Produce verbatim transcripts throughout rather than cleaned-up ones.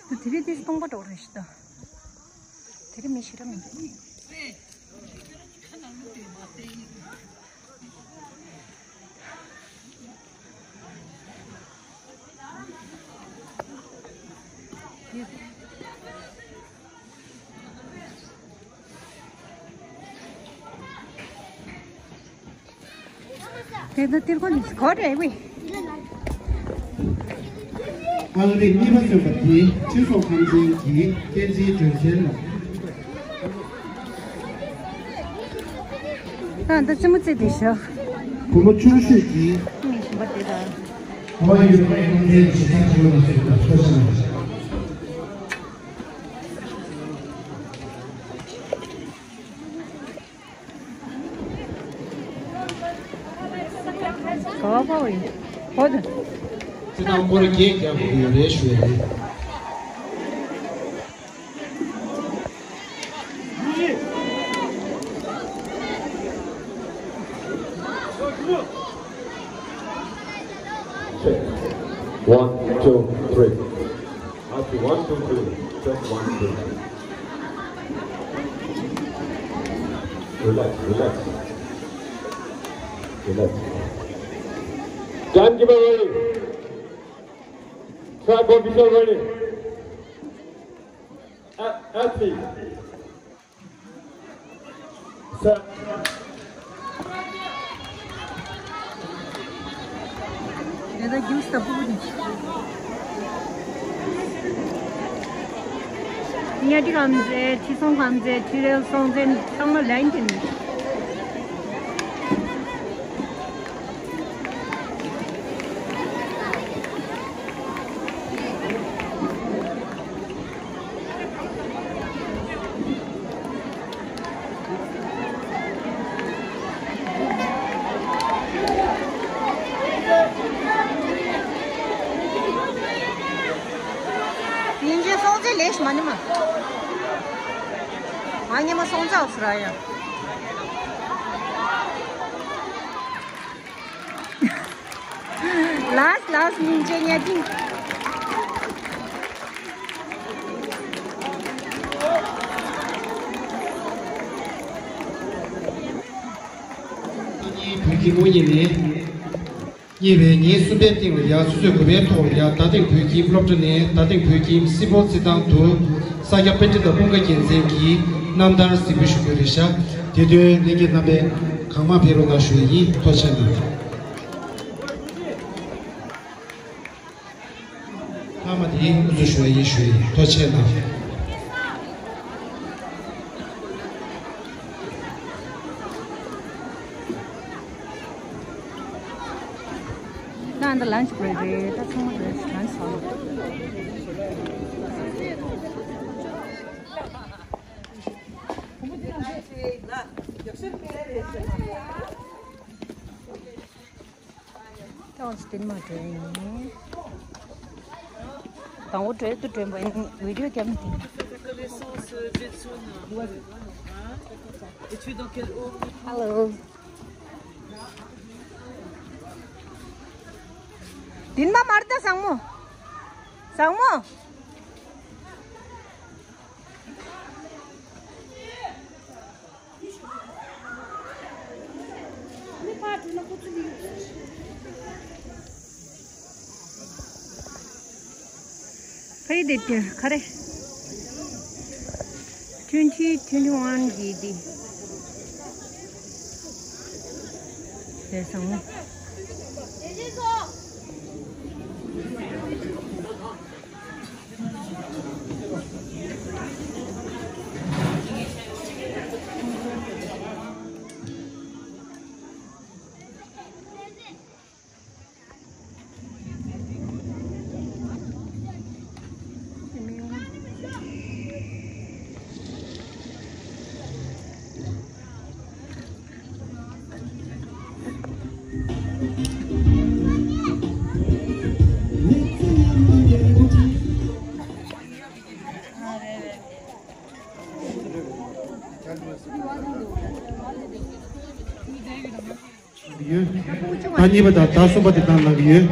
དེ་རིང་དེ་སྟོང་པ་འགྲོ་རེད་ཤི་ད། དེ་རིང་མི་ཤི་ར་མི་འདུག་དེ་ད་དེར་ཁོ་ནི་གོ་རེ་བི། ཨང་རིམ་གཉིས་པ་ཐོན་པ་དེ་ཁྲི་སྲོང་ཁམས་ཆེན་གྱི་བསྟན་འཛིན་སྒྲོལ་མཚན་ལགས། ད་ད་ཙི་མོ་ཙི་དེ་ཤོ། བུ་མོ་ཆུང་ཤོས་ཀྱིས། མི་ཞིམ་པ་དེ་ད། ཧོ་ཡུ་ཨེན་ཨེན་ཇི་ས་ཇོ་ལ་སོགས་པ་ཐོ་ཞིང་། ག་བ་བ་ཡིན། ཧོ་ད། ཅི་དང་སྐོར་རྒྱས་རྒྱག་དགོས་ཡོད་རེད་ཞུ་ཡ་ཡིན། Check. One, two, three. Happy one, two, three. Check one, two. Relax, relax. Relax. Timekeeper ready. Track officer ready. A- athlete. Set. དེ་ད་རྒྱུགས་ལྟ་བུ་རེད། གཉའ་ཁྲི་རྐང་རྩེད། ཁྲི་སྲོང་རྐང་རྩེད། ཁྲི་རལ་སྲོང་བཙན་ཚང་མ་ལན་དེ་ནི། ཉིན་རྗེ་སྲོང་བཙན་ལས་ཤི་མ་ནི་མ། ང་ཉི་མ་སྲོང་བཙན་འོག་སུ་ར་ཡ། ལགས་ལགས་ཉིན་རྗེ་ཉལ་ཐིང་། བོད་ཀྱི་དངོས་གཉེར་ནས། ཉེ་བའི་ཉིན་གསུམ་པའི་སྟེང་ལ་ཡ་ཆུ་ཚོད་དགུ་པའི་ཐོག་ལ་ཡ་རྡ་སྟེང་བོད་ཁྱིམ་སློབ་གྲྭ་ནས་རྡ་སྟེང་བོད་ཁྱིམ་སྲིད་སྤོང་རྩེད་ཐང་དུ་ས་སྐྱ་པཎྜི་ཏ་སྤུངས་དགའ་རྒྱལ་མཚན་གྱིས་རྣམ་ཐར་གཟིགས་འབུལ་ཞུ་རྒྱུ་རེད་ཤག་དེ་དོན་ལྷན་རྒྱས་རྣམ་པས་གང་མང་ཕེབས་རོགས་གནང་ཞུ་ཡི་ཡིན། ཐུགས་རྗེ་ཆེ་གནང་། ལྷག་མ་དེ་དབུ་འཛུགས་ཞུ་བ་ཡིན་ཞུ་ཡི། ཐུགས་རྗེ་ཆེ་གནང་། ད་ཨ་འདི་lunch break རེད། ད་ཚང་མ་རེད། lunch ཟ། ད་འོ་ཙི་ཏིན་མ་དྲན་ཡིན། དང་པོ་གྲོས་དུ་དྲན་པ་ཡིན། བི་ཌི་ཡོ་རྒྱབ་མི་དེ། Hello། ཏིན་མ་མར་ད་བཟང་མོ། བཟང་མོ། ཕ་ཡི་དེ་དེ་ག་རེ། twenty twenty-one གི་དེ། དེ་བཟང་མོ། ཡོད། ཟླ་གཉིས་པ་དང་ཟླ་གསུམ་པ་དེ་དང་ལབ་ཡོད།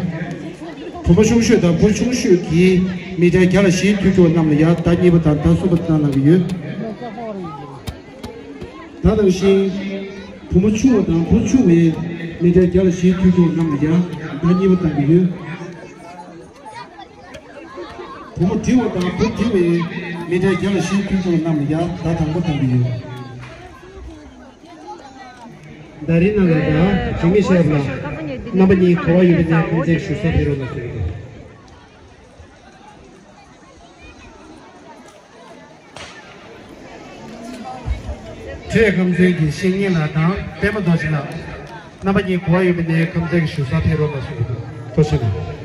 བུ་མོ་ཆུང་ཤོས་དང་བུ་ཆུང་ཤོས་ཀྱིས་ མི་ཊར་བརྒྱ་ལ་བཞི་མཐུད་ཀྱོག་རྣམས་ལ་ཡ་ཟླ་གཉིས་པ་དང་ཟླ་གསུམ་པ་གནང་གནང་གི་ཡོད། ད་དང་ཞིང་བུ་མོ་ཆུང་བ་དང་བུ་ཆུང་བའི་མི་ཊར་བརྒྱ་ལ་བཞི་མཐུད་ཀྱོག་རྣམས་ལ་ཡ་ཟླ་གཉིས་པ་གཏང་གི་ཡོད། བུ་མོ་འབྲིང་བ་དང་བུ་འབྲིང་བའི་མི་ཊར་བརྒྱ་ལ་བཞི་མཐུད་ཀྱོག་རྣམས་ལ་ཡ་ཟླ་དང་པོ་གཏང་གི་ཡོད། ད་རིང་ནང་ལ་དང་རིན་མེད་ཤེས་རབ་ལགས་རྣམ་པ་གཉིས་གོ་བ་ཡོད་པའི་གནས་ཁམས་ཚན་ཞུ་ས་ཕེབས་རོགས་གནང་ཞུ་གི་འདུག་འཕྲེད་ཁམས་ཚན་གྱི་བཤེས་གཉེན་ལགས་དང་པད་མ་རྡོ་རྗེ་ལགས། རྣམ་པ་གཉིས་གོ་བ་ཡོད་པའི་གནས་ཁམས་ཚན་གྱི་ཞུ་ས་ཕེབས་རོགས་གནང་ཞུ་གི་འདུག་ཐུགས་རྗེ་ཆེ།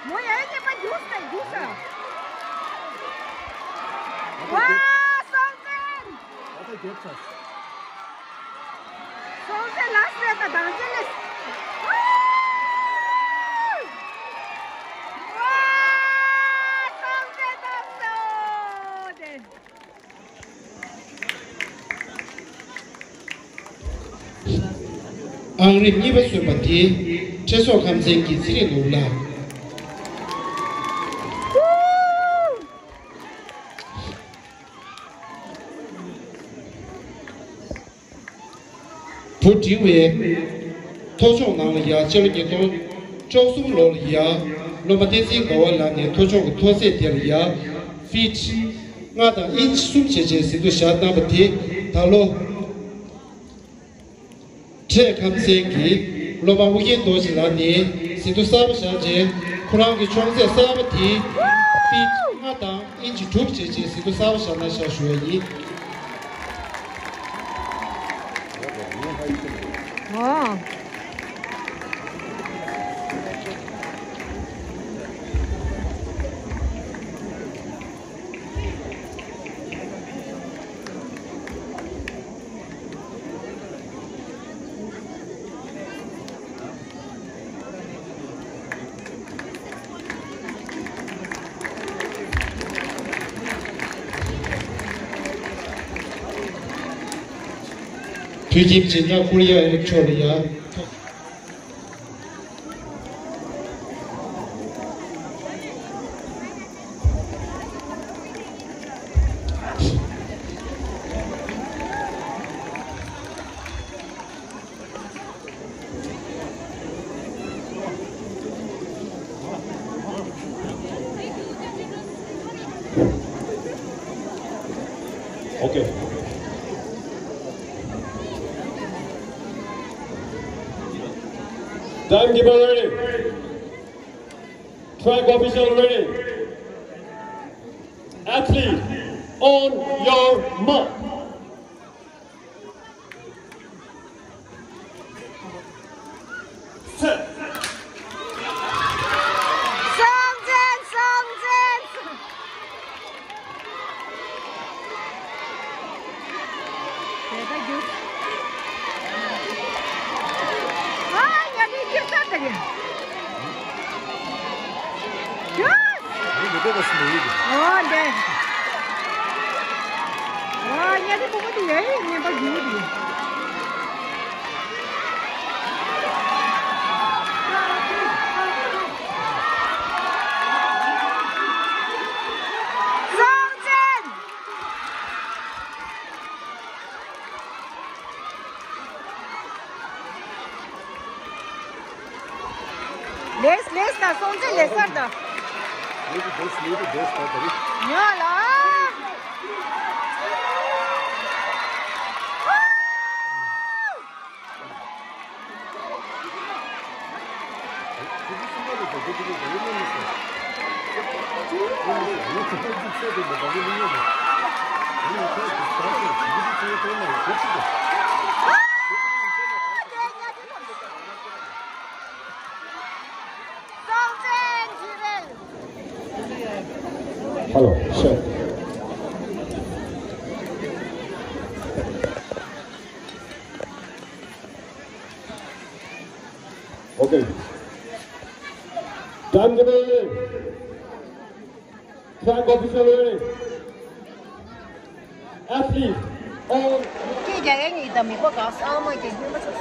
མོ་ཡ་ཡ་ཁྱེད་པ་རྒྱུགས་ས་རྒྱུགས་ས། ཝ། སྲོང་བཙན། ད་ལྟ་རྒྱབ་ཚར། སྲོང་བཙན་ལ་སྲས་དང་དང་ཅན་ལས། ཝ། སྲོང་བཙན་ཐོབ་སོང་དེ། ཨང་རིམ་གཉིས་པ་སོན་པ་དེ་ཁྲེ་སོག་ཁམས་ཚན་གྱི་ཚེ་རིང་ནོར་བུ་ལགས། བུ་འབྲིང་བའི་མཐོ་ལྕོག་ནང་ལ་ཡ་སྤྱི་ལོ་ཉིས་སྟོང་བཅུ་གསུམ་ལོ་ལ་ཡ་སློབ་མ་བསྟན་འཛིན་དགའ་བ་ལགས་ནས་མཐོ་ལྕོག་གི་མཐོ་ཚད་དེ་ལ་ཡ་ཕིཊ་ལྔ་དང་ཨིན་ཅི་གསུམ་བྱས་རྗེས་ཟིན་ཐོ་བཞག་གནང་བ་དེ་ད་ལོ། འཕྲེད་ཁམས་ཚན་གྱི་སློབ་མ་ཨུ་རྒྱན་རྡོ་རྗེ་ལགས་ནས་ཟིན་ཐོ་གསར་པ་བཞག་རྗེས་ཁོ་རང་གི་ཆུང་ཚད་གསར་པ་དེ་ཕིཊ་ལྔ་དང་ཨིན་ཅི་དྲུག་བྱས་རྗེས་ཟིན་ཐོ་གསར་པ་བཞག་གནང་བཞག་ཞུ་བ་ཡིན། ཨོ། དུས་ཀྱི་སྦྱིན་བདག་ཀུ་རི་ཡ་ཨེ་ལེགས་མཆོག་ལ་ཡ། Okay. Timekeeper ready. Track official ready. Athlete, on your mark. Set. སྲོང་བཙན། སྲོང་བཙན། དེ་ལྟ་རྒྱུ། ཨ། ཉ་ལི་རྒྱུ་ས་དེ་རེད། རྒྱུ། ཨོ་འདི། ཨོ་ཉ་ལི་པོ་པོ་དེ་ཡ་ཡིན་ཉན་པ་རྒྱུ་དེ། སྲོང་བཙན། ལེགས་ལེགས་དང་སྲོང་བཙན་ལེགས་སར་དང་། ཉོ་ལ། Hello, sir. Okay. Time to be ready. Track official ready. Athlete on. སྐད་རྒྱག་ཡ་གཉིས་དང་མི་པ་ག་ས་ཨ་མ་སྐད་སྙན་པོ་ཆོག་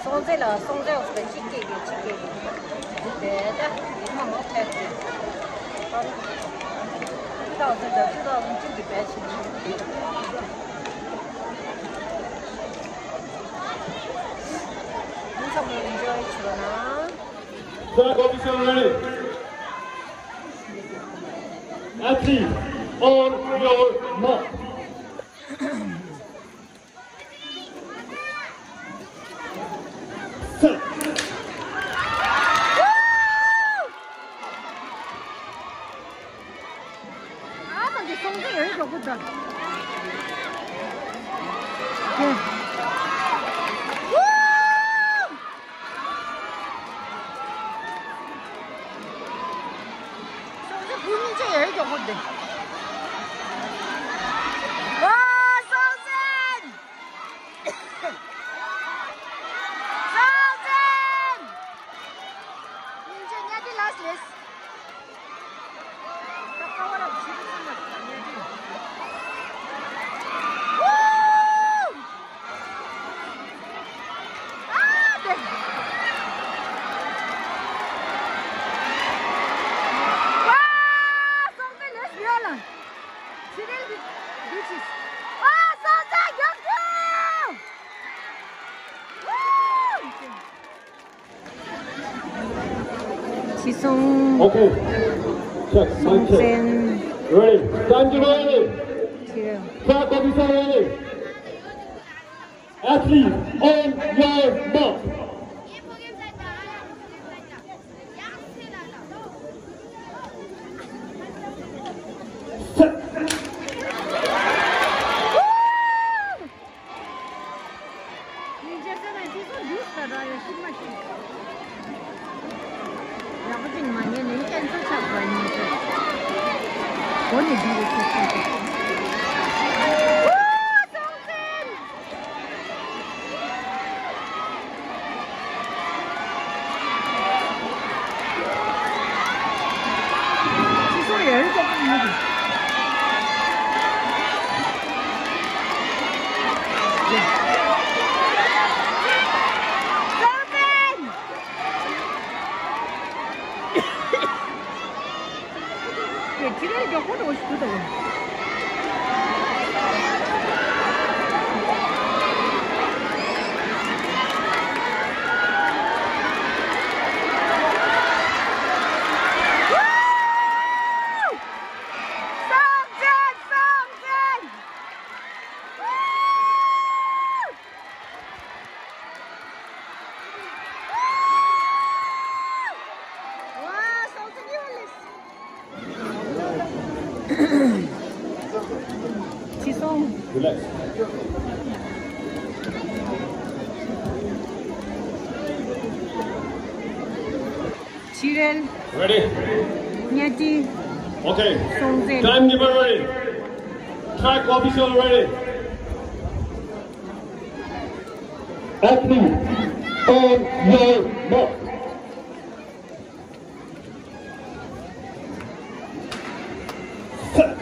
སོང་ཚེ་ལ་སོང་ཚེ་འོག་ཏུ་གཅིག་སྐད་རྒྱག་གཅིག་སྐད་རྒྱག་དེ་ད་མི་མ་མོ་ཕེབས་ཏེ། ད་འོག་ཏུ་འདྲ་ཚུལ་ལ་འོང་གཅིག་གི་བེད་ཆེ་ནི། མི་ཚང་མ་ཨེན་ཇོའི་བྱེད་རོགས་གནང་། Track official ready. Athlete, on your mark. Set. ཨ་མ་གི་སོང་ཚེ་ཡོད་མགྱོགས་པོ་འདྲ། སོང་ཚེ་བུ་གཉིས་ཆ་ཡོད་མགྱོགས་པོ་འདྲ། ཝ། སོང་ཚེ། སོང་ཚེ། སྙིང་རྗེ་གཉའ་ཁྲི་ལ་སླེབས། ཅི་སོང་། Okay. Check, mic check. སོང་ཚེ། Ready. Time to ready. ཅི་རེད། Track officer ready. Athlete, on your mark. Set. ཉིན་བྱེད་ས་ནས་དུས་ཚོད་འདུག་ས་ར་ཡ་ཤུགས་མ་ཤུགས། ཡག་པོ་ཅིག་མ་ཉན་ནས་ཀན་སེལ་ཆགས་པ་ཉིན་བྱེད། འོ་ནི་འདི་རེད་ཁྱེད་ཚོ། དེ་ཁྲི་རལ་མགྱོགས་པོ་འགྲོ་ཞིག་འདུག་ད། ཅི་སོང་། ཁྲི་རལ། Ready. གཉའ་ཁྲི། Okay. སོང་ཚེ། Timekeeper ready. Track official ready. Athlete, on your mark. Set.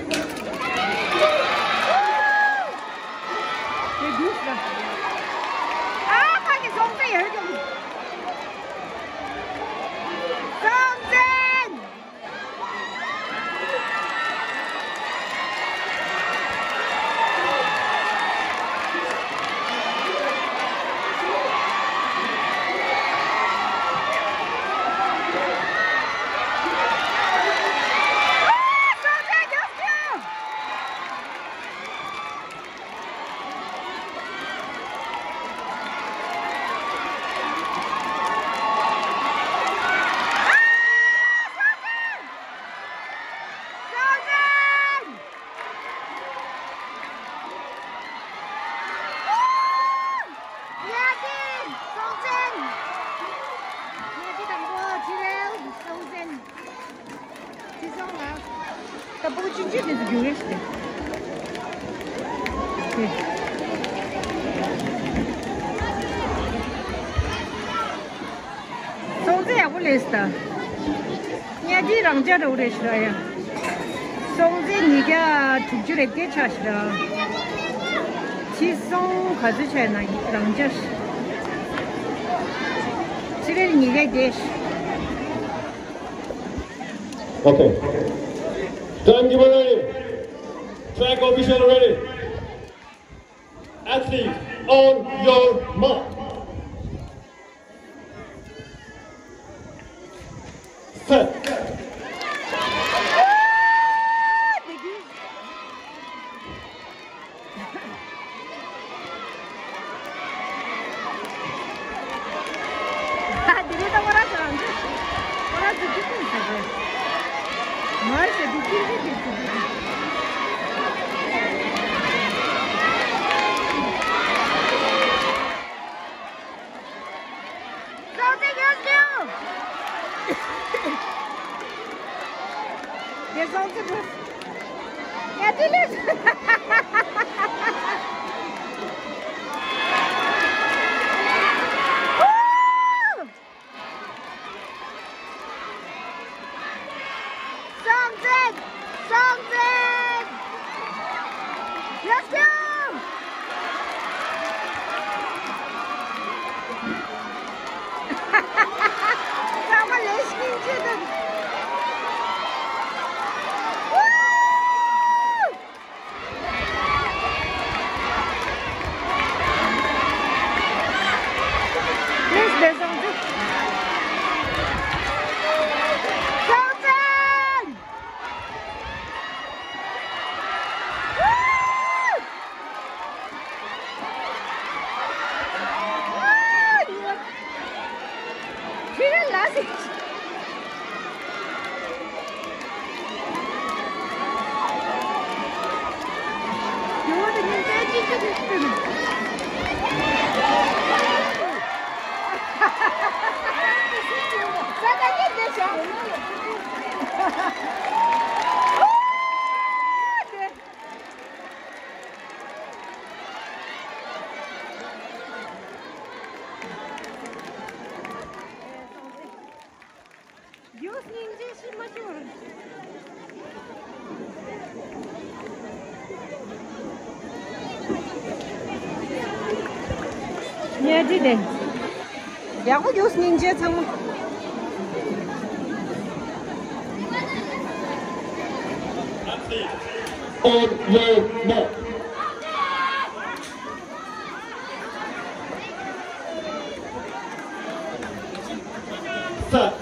ཨ་ཕ་གི་སོང་ཚེ་ཡར་འགྲོ། སོང་ཚེ། ད་སྤུ་གུ་ཆུང་ཆུང་དེ་ཚོ་རྒྱུག་རེས་ཤིག་དེ། སོང་ཚེ་ཡག་པོ་ ཨེས་ད། གཉའ་ཁྲི་རང་འཇགས་རེད་ཤི་ར་ཡ། སྲོང་བཙན་ཉིས་བརྒྱ་དྲུག་ཅུ་རེ་བརྒྱད་ཆགས་ཤི་ར། ཕྱི་སྲོང་ག་ཚོད་ཆགས་ན་རང་འཇགས་ཤི། ཕྱི་རེར་ཉིས་བརྒྱ་བརྒྱད་ཤི། Okay. Time keeper ready. Track official ready. Athlete, on your mark. Set. སྲོང་བཙན། སྲོང་བཙན། Let's go! ཚང་མ་ལས་སྙིང་རྗེ་དང་། Woo! Please, there's something. Something! Woo! Woo! She will last it. རྒྱུ་སྙིང་རྗེ་ཤི་མ་ཤོར། ཉལ་ཁྲི་དེ། ཡག་པོ་རྒྱུ་སྙིང་རྗེ་ཚང་མ། On your mark. Set.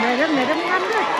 Madam, madam, I'm not.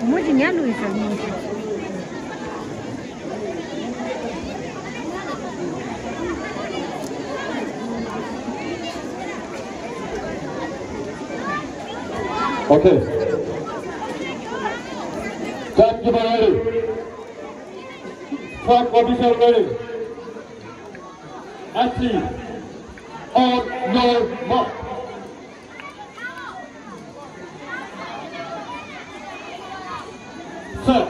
མོ་ཅི་ཉལ་ལུས་ཟེར་མོ་ཅི། Okay. Timekeeper ready. Flag officer ready. Athlete, on your mark. Set.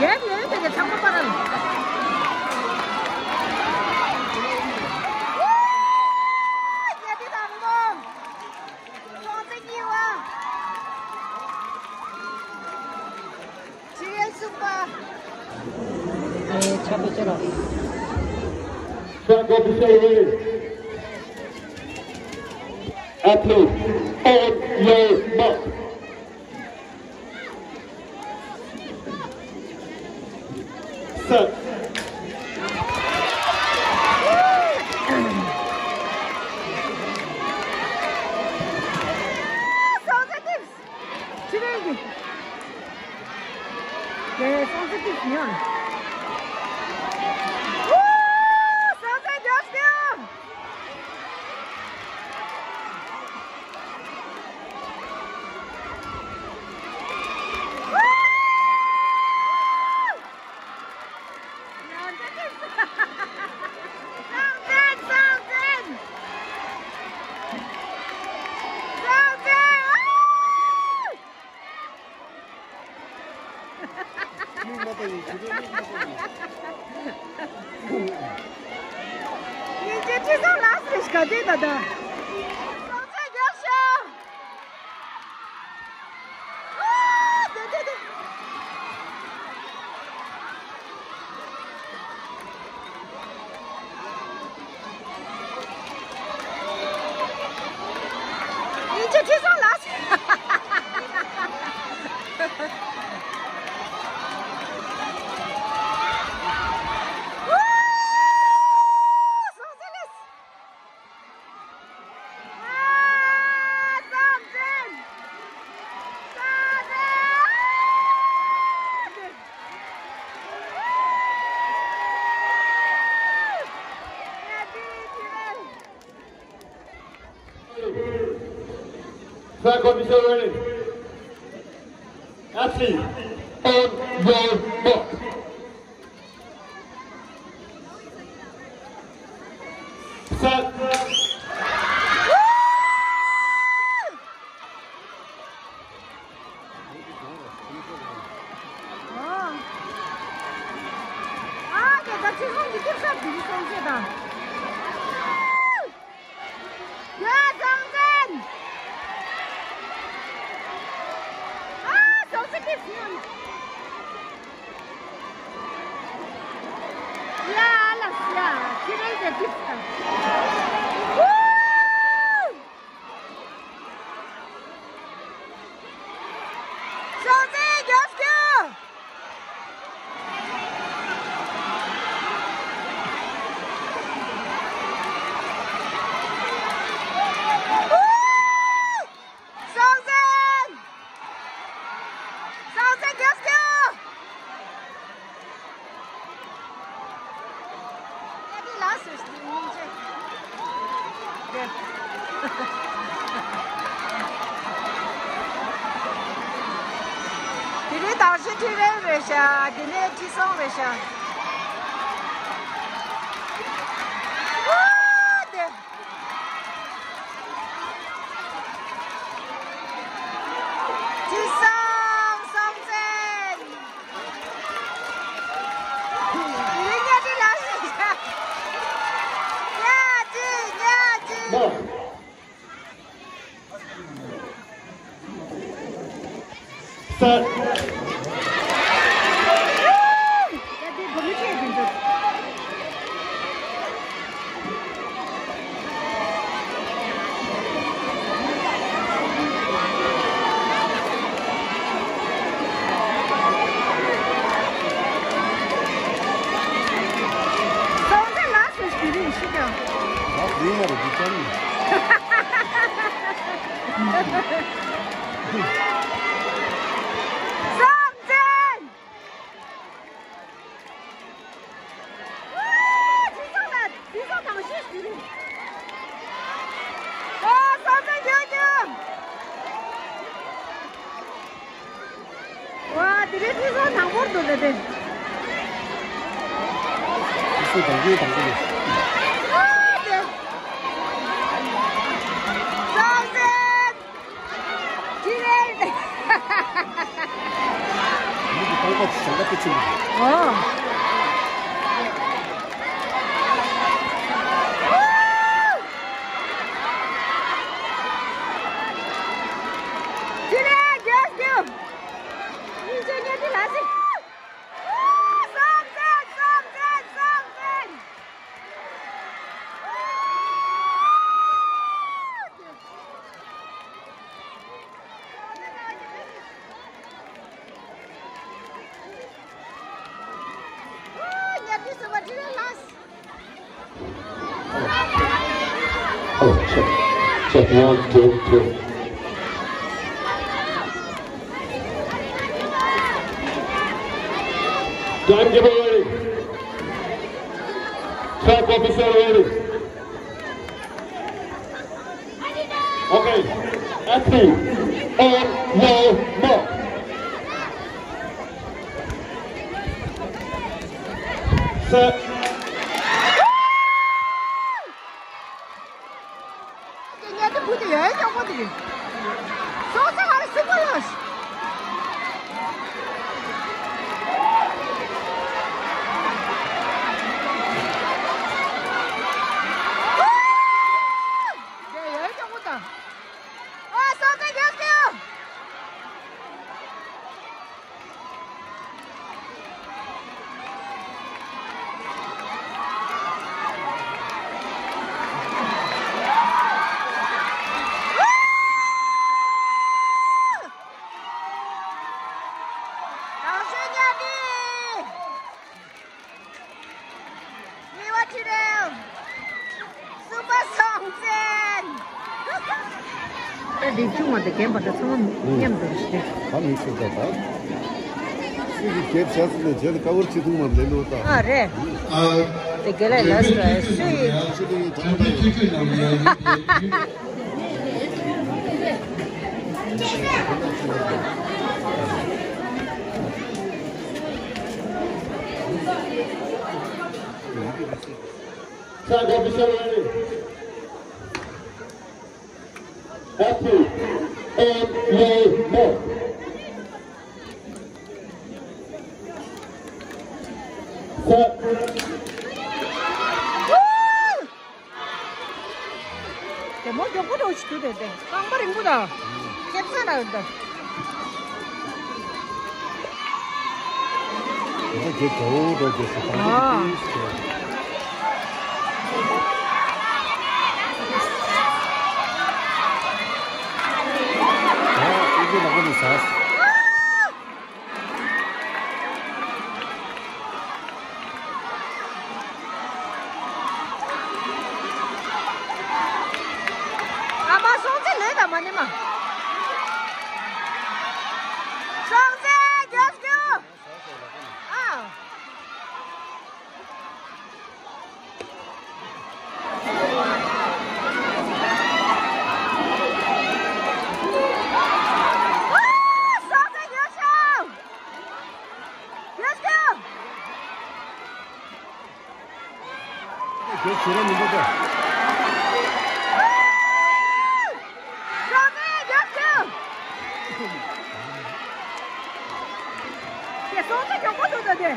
རྒྱལ་ཡོད་དེ་གི་ཚང་མ་པ་ར་ལ། རྒྱལ་དེ་དང་པོ། ཚོང་རྩེ་གཉིས་པ། ཆི་རེ་གསུམ་པ། ཨེ་ཆ་པོ་ཆེ་ར། Flag officer ready. Athlete, on your mark. Set. ཉིན་ཅི་ཅི་སང་ལ་སི་ག་དེ་ད་ད། སོང་ཚེ་རྒྱབ་ཤོག་ཉིན་ཅི་ཅི་སང་ལ་སི། Flag officer ready. Athlete, on your mark. Set. ཡ་སངས་བཙན། ཨ་སོ་སི་ཏི་སི་ཡོང་། ཡ་ལ་ཡ་ཁྱི་རེ་ཟེར་ཏི་སི། སོ་སི་རྒྱབ་སྐྱོར། སངས་བཙན། སངས་བཙན་རྒྱབ་སྐྱོར། ཡ་དེ་ལ་སོ་སི་སྙིང་རྗེ། དེ་རེད་ དང་ཤི་ཁྲི་རེ་རེད་ཤག་འདི་ནས་ཁྲི་སྲོང་རེད་ཤག་ཨོ་དེ། ཁྲི་སྲོང་སྲོང་བཙན། འདི་ནས་ཉལ་ཁྲི་ལ་ཤི་ཤག་ཉལ་ཁྲི་ཉལ་ཁྲི། ས། སྲོང་བཙན་ལགས་སུ་ཞུ་རིན་ཞུ་ཀྱང་། ལགས་ཡིན་མ་རེད་འདི་ཙམ་ཡིན། སྲོང་བཙན། ཨོ། ཁྲི་སྲོང་ལགས་ཁྲི་སྲོང་ནང་བཞིན་ཞུ་རིན། ཨོ་སྲོང་བཙན་རྒྱལ་ཁྱོད། ཝ། དེ་རིང་ཁྲི་སྲོང་དང་པོར་འདུག་ད་དེ། ཁྲི་སྲོང་དང་པོའི་དང་པོ་རེད། ཨ་དེ། སྲོང་བཙན། ཁྲི་རལ། མི་གི་རྐང་པ་ཞེང་ཁ་དེ་ཆེན་པོ་རེད། ཨོ། ཁྲི་རལ་རྒྱལ་སྐྱོབ། སྙིང་རྗེ་ཉེ་དུ་ལ་སྲིད། སྲོང་བཙན། སྲོང་བཙན། སྲོང་བཙན། Oh, check, check, one, two, three. Time giveaway. Track officer ready. Okay. Athlete, on your mark. Set. ཉལ་དུ་བུ་དེ་ཡོད་ཡོད་པོ་དེ་རེད། སོང་ཙང་ང་ལ་སྲིད་པ་ཡོད། དེ་ཡོད་ཡོད་པོ་དང་། ཨོ་སོང་ཙང་རྒྱག་གི་ཡོད། ཉེ་བ་ཁྲི་རལ། སུ་པ་སྲོང་བཙན། ད་འདི་ཆུང་བ་དང་རྒན་པ་དང་ཚང་མ་མཉམ་དུ་རེད་ཤག་ད་མི་ཚོ་ད་ད། སུ་གི་རྒྱལ་བྱ་ཟིན་ནས་རྒྱལ་དཀའ་བར་ཆེ་ཐུང་མ་ལེན་ནོ་ད། ཨ་རེད། དེ་རྒན་ལགས་ལགས་སུ་སུ་ཡི། ཆེ་ཐུང་ཡི་ཐོག་མ་ད་ཡོད། Track officer ready. Active and play more. Set. དེ་མོ་མགྱོགས་པོ་འགྲོ་ཞིག་འདུག་དེ་དེ་རྐང་པ་རིང་པོ་དང་། ཁེབས་ས་ན་ཡོད་ད། དེ་ཚོ་རྒྱལ་གྲོགས་འགྲོ་རྒྱལ་ས་དང་། ཨ། ཨ་ཨི་ཇི་ལ་གོ་ནི་ས། ཨ་མ་སྲོང་བཙན་ལོས་དང་མ་ནི་མ། སྲོང་བཙན་རྒྱལ་སྐྱོབ། ཨ། རྒྱལ་ཞེ་ར་མི་འདུག་ད། དེ་སོང་ཚེ་མགྱོགས་པོ་འདུག་ད་དེ།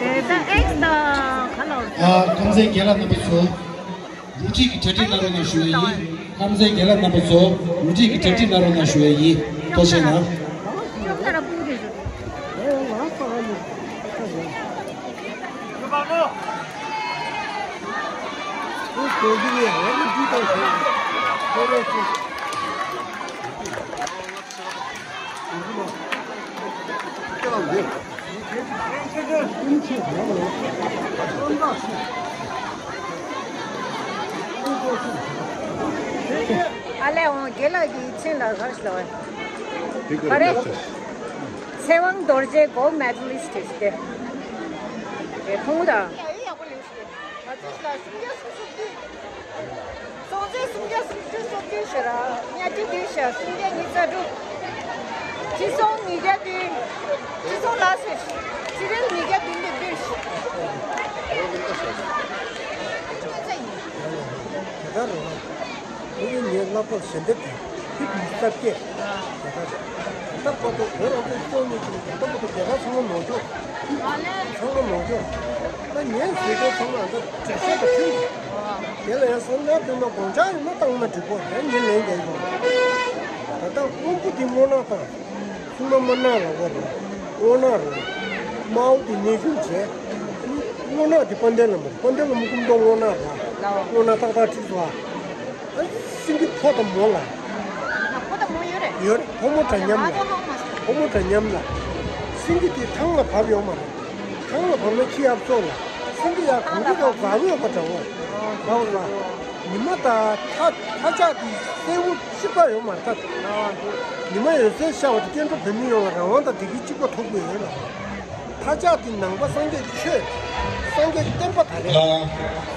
དེ་ད་ཨེགས་དང་ཁ་ལོ། ཨ། ཁམས་ཚན་རྒན་ལགས་རྣམ་པ་ཚོ། རུ་ཁྲིད་ཀྱི་གྲ་སྒྲིག་གནང་རོགས་གནང་ཞུ་བ་ཡིན། ཁམས་ཚན་རྒན་ལགས་རྣམ་པ་ཚོ། རུ་ཁྲིད་ཀྱི་གྲ་སྒྲིག་གནང་རོགས་གནང་ཞུ་བ་ཡིན། ཐུགས་རྗེ་གནང་། ཨ་ལས་འོང་། རྒན་ལགས་ཀྱི་མཚན་ལ་ག་རེ་ཟེར་བ། ག་རེ། ཚེ་དབང་རྡོ་རྗེ་གོལ་མེ་ཌལ་ལིསྟ་ཞིག་སྟེ། རེད། ཁོང་ད། ང་ཚོ་ལ་སུམ་བརྒྱ་སུམ་ཅུ་སོ་བདུན། སོང་ཚེ་སུམ་བརྒྱ་སུམ་ཅུ་སོ་བདུན་ཞེ་ར། གཉའ་ཁྲི་བདུན་ཞེ་སུམ་བརྒྱ་ཉི་ཤུ་རྩ་དྲུག་སྤྱི་སོང་ཉིས་བརྒྱ་བདུན། སྤྱི་སོང་ལ་སོས། སྤྱི་རེལ་ཉིས་བརྒྱ་བདུན་བདུན་བདུན་ཞེ། དེ་ལྟར་རེད་བ། ཨོ་ཡིན། ངའི་གླ་ཕོགས་ཞལ་འདེབས་དེ་ཕིབ་ཉི་ཤུ་རྩ་བརྒྱད། ད་ལྟ་བར་དུ་བོད་རང་བཙན་སྐྱོང་མི་ཚོས་ད་ལྟ་བར་དུ་རྒྱལ་ཁབ་ཚང་མ་ནོར་འཁྱོག་ཚང་མ་ནོར་འཁྱོག་ད་ངས་ཟེར་མཁན་ཚང་མ་ཨ་ད་འགྲེལ་བཤད་དང་མཐུན་འདུག་དེ་ལ་ཡང་བསམ་བློ་བཏོན་ན་དགོངས་འཆར་ཡོད་ན་བཏང་ན་འགྲིག་གོ། ཡང་ངས་ལན་རྒྱག་གི་ཡོད། ད་ལྟ་དབང་པོ་འདི་སྔོ་ནག་དང་། སྲུང་མ་དམར་ནག་ལ་བབ་རེད། སྔོ་ནག་རེད། དམར་པོ་དེ་གནས་ཤུལ་བྱས། སྔོ་ནག་དེ་དཔལ་ལྡན་ལྷ་མོ་རེད། དཔལ་ལྡན་ལྷ་མོ་སྐུ་མདོག་སྔོ་ནག་རེད། སྔོ་ནག་ཏག་ཏག་བྲིས་སོང་ཨ། ཨ། སེང་གེ་ཕོ་དང་མོ་ལ། ཕོ་དང་མོ་ཡོད་རེད། ཡོད་རེད། ཕོ་མོ་འདྲ་མཉམ་ལ། ཕོ་མོ་འདྲ་མཉམ་ལ། སེང་གེ་དེ་ཐང་ལ་བབས་ཡོད་མ་རེད། ཐང་ལ་བབས་ན་ཁྱི་ཡབ་སོགས་ལ། སེང་གེ་ཡག་གང་གི་ཡག་འཛག་ཡོད་པ་འདྲ་བོ། ལགས་ལ། ཉི་མ་དང་མཐའ་མཐའ་ལྕགས་དེ་སེར་པོ་གཅིག་པ་ཡོད་མ་རེད་ད། ཉི་མ་འོད་ཟེར་ཤར་བ་དེ་སྐྱེ་འགྲོ་བོད་མི་ཡོངས་ལ་རང་དབང་དང་བདེ་སྐྱིད་གཅིག་པ་ཐོབ་དགོས་ཡོད་ལ། མཐའ་ལྕགས་དེ་ནང་པ་སངས་རྒྱས་ཆོས། སངས་རྒྱས་བསྟན་པ་ད་རེད།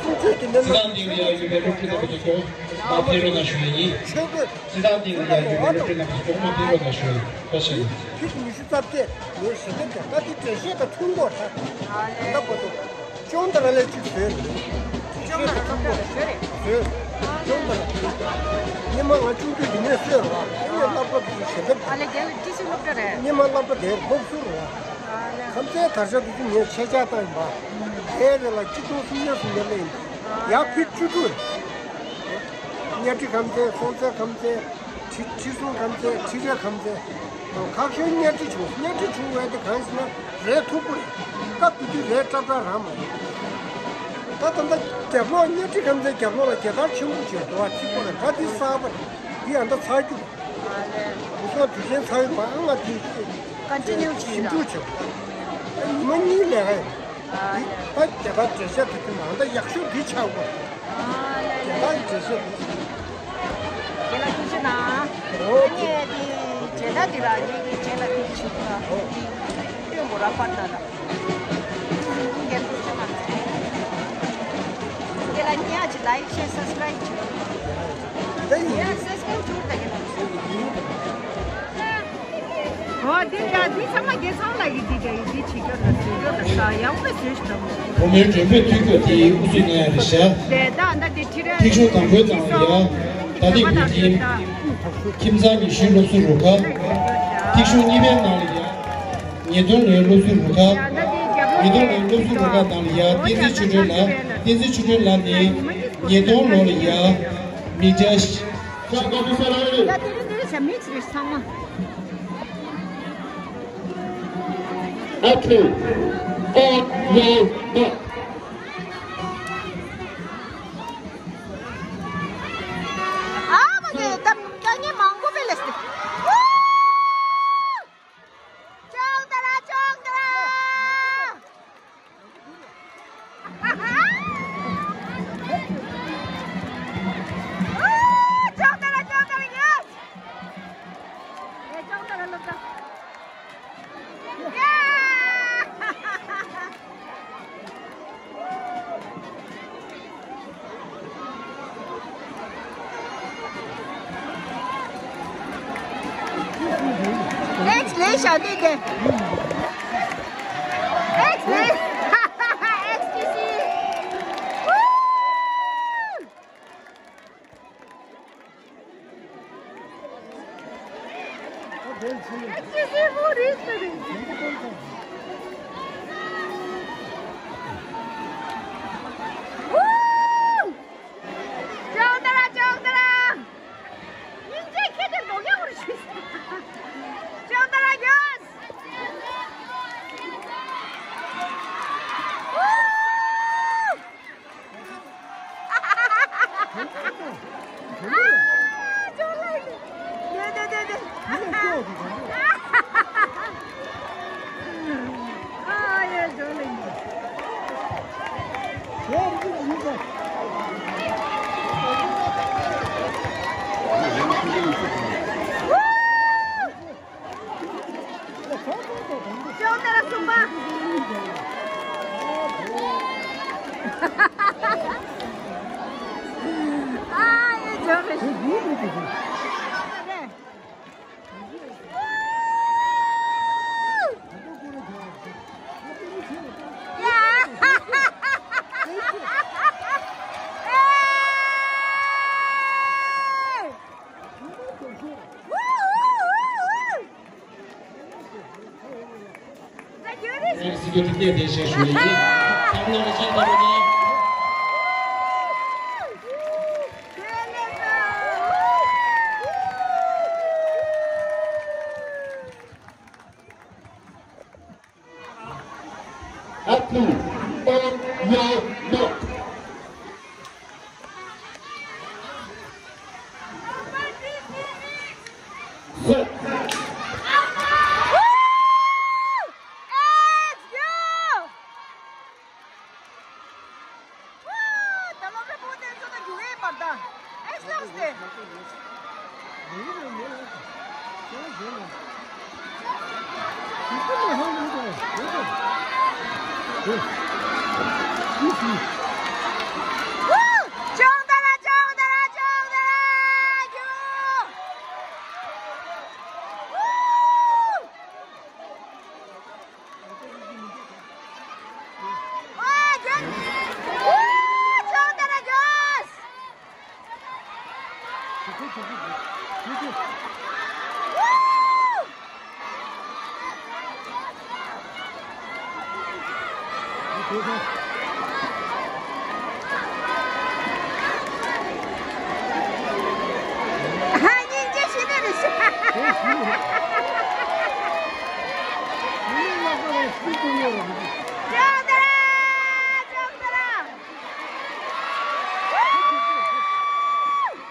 གསུང་ཆོས་དེ་འདྲ་སྤྱི་བཏང་སྟེང་ལ་ཡར་ཡོད་པའི་སློབ་ཕྲུག་རྣམ་པ་ཚོ་མ་ཕེབས་རོགས་གནང་ཞུ་ཡ་ཡིན། ཆོས་གོས། སྤྱི་བཏང་སྟེང་ལ་ཡར་ཡོད་པའི་སློབ་ཕྲུག་རྣམ་པ་ཚོ་མ་ཕེབས་རོགས་གནང་ཞུ་ཡ་ཡིན། ཐུགས་རྗེ་ཆེ། ཕིབ་ཉི་ཤུ་རྩ་བརྒྱད། ངས་ཞལ་འདེབས་བྱས། ད་དེ་འགྲེལ་བཤད་དང་མཐུན་པོ་རེད། ད་ལྟ་བར་དུ་ཅོང་ཏ་ར་ལས་གཅིག་བཟོས་རེད། ཅོང་ཏ་ར་སློབ་གྲྭ་ལ་བཟོས་རེད། བཟོས། ཅོང་ཏ་ར། སྔོན་མ་ང་ཆུང་དུས་འདི་ནས་བཟོས་རེད་བ། ཨ་ནི་སློབ་གྲྭ་དེ་ཚོ་ཞལ་འདེབས། ཨ་ལས། རྒན་ལགས་ཀྲི་ཤུ་སློབ་གྲྭ་རེད། སྔོན་མ་སློབ་གྲྭ་དེར་སློབ་ཟུར་རེད་བ། ཨ་ལས། ཁམས་ཚན་དར་ཤ་དེ་ཚོ་ངས་ཆད་ཆག་བཏང་ཡིན་པ། དེའི་རིང་ལ་གཅིག་སྟོང་སུམ་བརྒྱ་སུམ་བརྒྱ་སླེབས་ཡིན། ཡར་ཕུད་བཅུ་དྲུག་རེད། གཉའ་ཁྲི་ཁམས་ཚན། སྲོང་བཙན་ཁམས་ཚན། ཁྲི་ཁྲི་སྲོང་ཁམས་ཚན། ཁྲི་རལ་ཁམས་ཚན། ཁག་ཤོས་གཉའ་ཁྲི་བྱུང་། གཉའ་ཁྲི་བྱུང་བས་དེ་གང་ཞེ་ན་རས་མཐུག་པོ་རེད། སྐབས་དེ་དུས་རས་སྲབ་སྲབ་རང་མ་རེད། ད་ད་ལྟ་རྒྱབ་ལོགས། གཉའ་ཁྲི་ཁམས་ཚན་རྒྱབ་ལོགས་ལ་རྒྱལ་དར་ཆེན་པོ་བྱས་འདུག་བ། གཅིག་པོ་རེད། ད་འདི་གསར་པ་རེད། འདི་ཨ་ད་ཚར་རྒྱུ་རེད། དེང་སང་དུས་ཆེན་ཚར་ཡོད་པ། ཨ་ང་དེ་ཀོན་ཊི་ནིའུ་བྱེད་ཞིབ་འཇུག་བྱེད། ཉི་མ་གཉིས་ལས་ཀ་ཡིན། ད་རྒྱལ་དར་འགྲེལ་བཤད་དེ་དེ་མ་ད་ཡག་ཤོས་འདི་ཆགས་པ། རྒྱལ་དར་འགྲེལ་བཤད་དེ། རྒན་ལགས་ཐུགས་རྗེ་གནང་། ཨོ། ངས་དེ་རྒྱལ་དར་དེ་ར་ངས་ཀྱི་རྗེས་ལ་དེ་བྱེད་དགོས་ར། སྟོན་དགོས་ར་པར་ད་ལ། རྒན་ཐུགས་རྗེ་གནང་། རྒན་ལགས་ཉག་ཅིག་ལའིཀ་ཤེར་སབ་སི་ཀ་རའིབ་བྱེད། ད་ཡིན། ཡ་སབ་སི་ཀ་རའིབ་བྱེད་ད་རྒན་ལགས། ཨོ་དེ་ཡ་དེ་ཚང་མ་རྒན་ཚང་ལགས་ཀྱིས་དེ་དེ་དེ་བྱེད་རྒྱུ་ལ་བཟོ་རྒྱུ་ལ་ས་ཡག་པོ་བཟོས་ཤིག་དང་། བུ་མོའི་མགྲོན་པོས་ཐུགས་ཁུར་དེ་དབུ་འཛུགས་གནང་ཡ་རེད་ཤག་དེ་ད་ད་དེ་ཁྲི་རལ། ཐིག་ཤོག་དང་པོའི་ནང་ལ་ཡ། ད་ཐེངས་ཀྱི་ཁྱིམ། ཁྱིམ་ཚང་ཉི་ཤུའི་སློབ་ཟུར་རུ་ཁག་ཐིག་ཤོག་གཉིས་པའི་ནང་ལ་ཡ། ཉིས་སྟོང་ལོའི་སློབ་ཟུར་རུ་ཁག་ཉིས་སྟོང་ལོའི་སློབ་ཟུར་རུ་ཁག་ནང་ལ་ཡ། བསྟན་འཛིན་ཆོས་སྒྲོན་ལགས། བསྟན་འཛིན་ཆོས་སྒྲོན་ལགས་ནི། ཉིས་སྟོང་ལོ་ལ་ཡ་མི་བརྒྱ་ཤ་ཀ་ཏི་ས་ལ་ཡ་དེ་རིང་འདིར་བྱ་མི་ཚེ་ཚང་མ། ཨ་ཁུ་ཨོ་ཡེ་མ། ཨ་མ་གི་ད་ད་ངས་མང་པོ་མེད་ལས་སི། ཅོག་ཏ་ར་ཅོག་ཏ་ར། ཅོག་ཏ་ར་ཅོག་ཏ་ར་ཡེས། ཨེ་ཅོག་ཏ་ར་ལོ་ཏ། ཨེགས་ལེ་ཤ་དེ་དེ། ཨེགས་ལེ། ཨེགས་ཊི་སི། ཅོག་ཏ་ར་ཅོག་ཏ་ར། སྙིང་རྗེ་ཁྱེད་ཀྱི་འགྲོ་ཡག་རུ་ཞུས། ཅོག་ཏ་ར་ཡོས། ཅོག་ཏ་ར་གསུམ་པ། ཨ་ཡེ་ཅོག་ཏ་ར། སི་ཀུ་རི་ཊི་བསྟན་བདེ་ཞེས་ཞུ་ཡི། ཚང་མ་ལ་ཤ་ཚ་རུ་ནས། ཨ་ཁུ་ཨོ་ཡེ་མ། སོ། ད་སློབ་གྲྭ་ཕོ་བསྟན་ཚོ་དང་རྒྱུག་ཡས་པར་ད་ཨེ་སློབ་སྟེ། ཅོག་ཏ་ར་ཅོག་ཏ་ར་ཅོག་ཏ་ར་རྒྱུག། སྙིང་རྗེ་ཞེ་དྲག་རེད་ཤག་ཅོག་ཏ་ར། ཅོག་ཏ་ར། ཨ་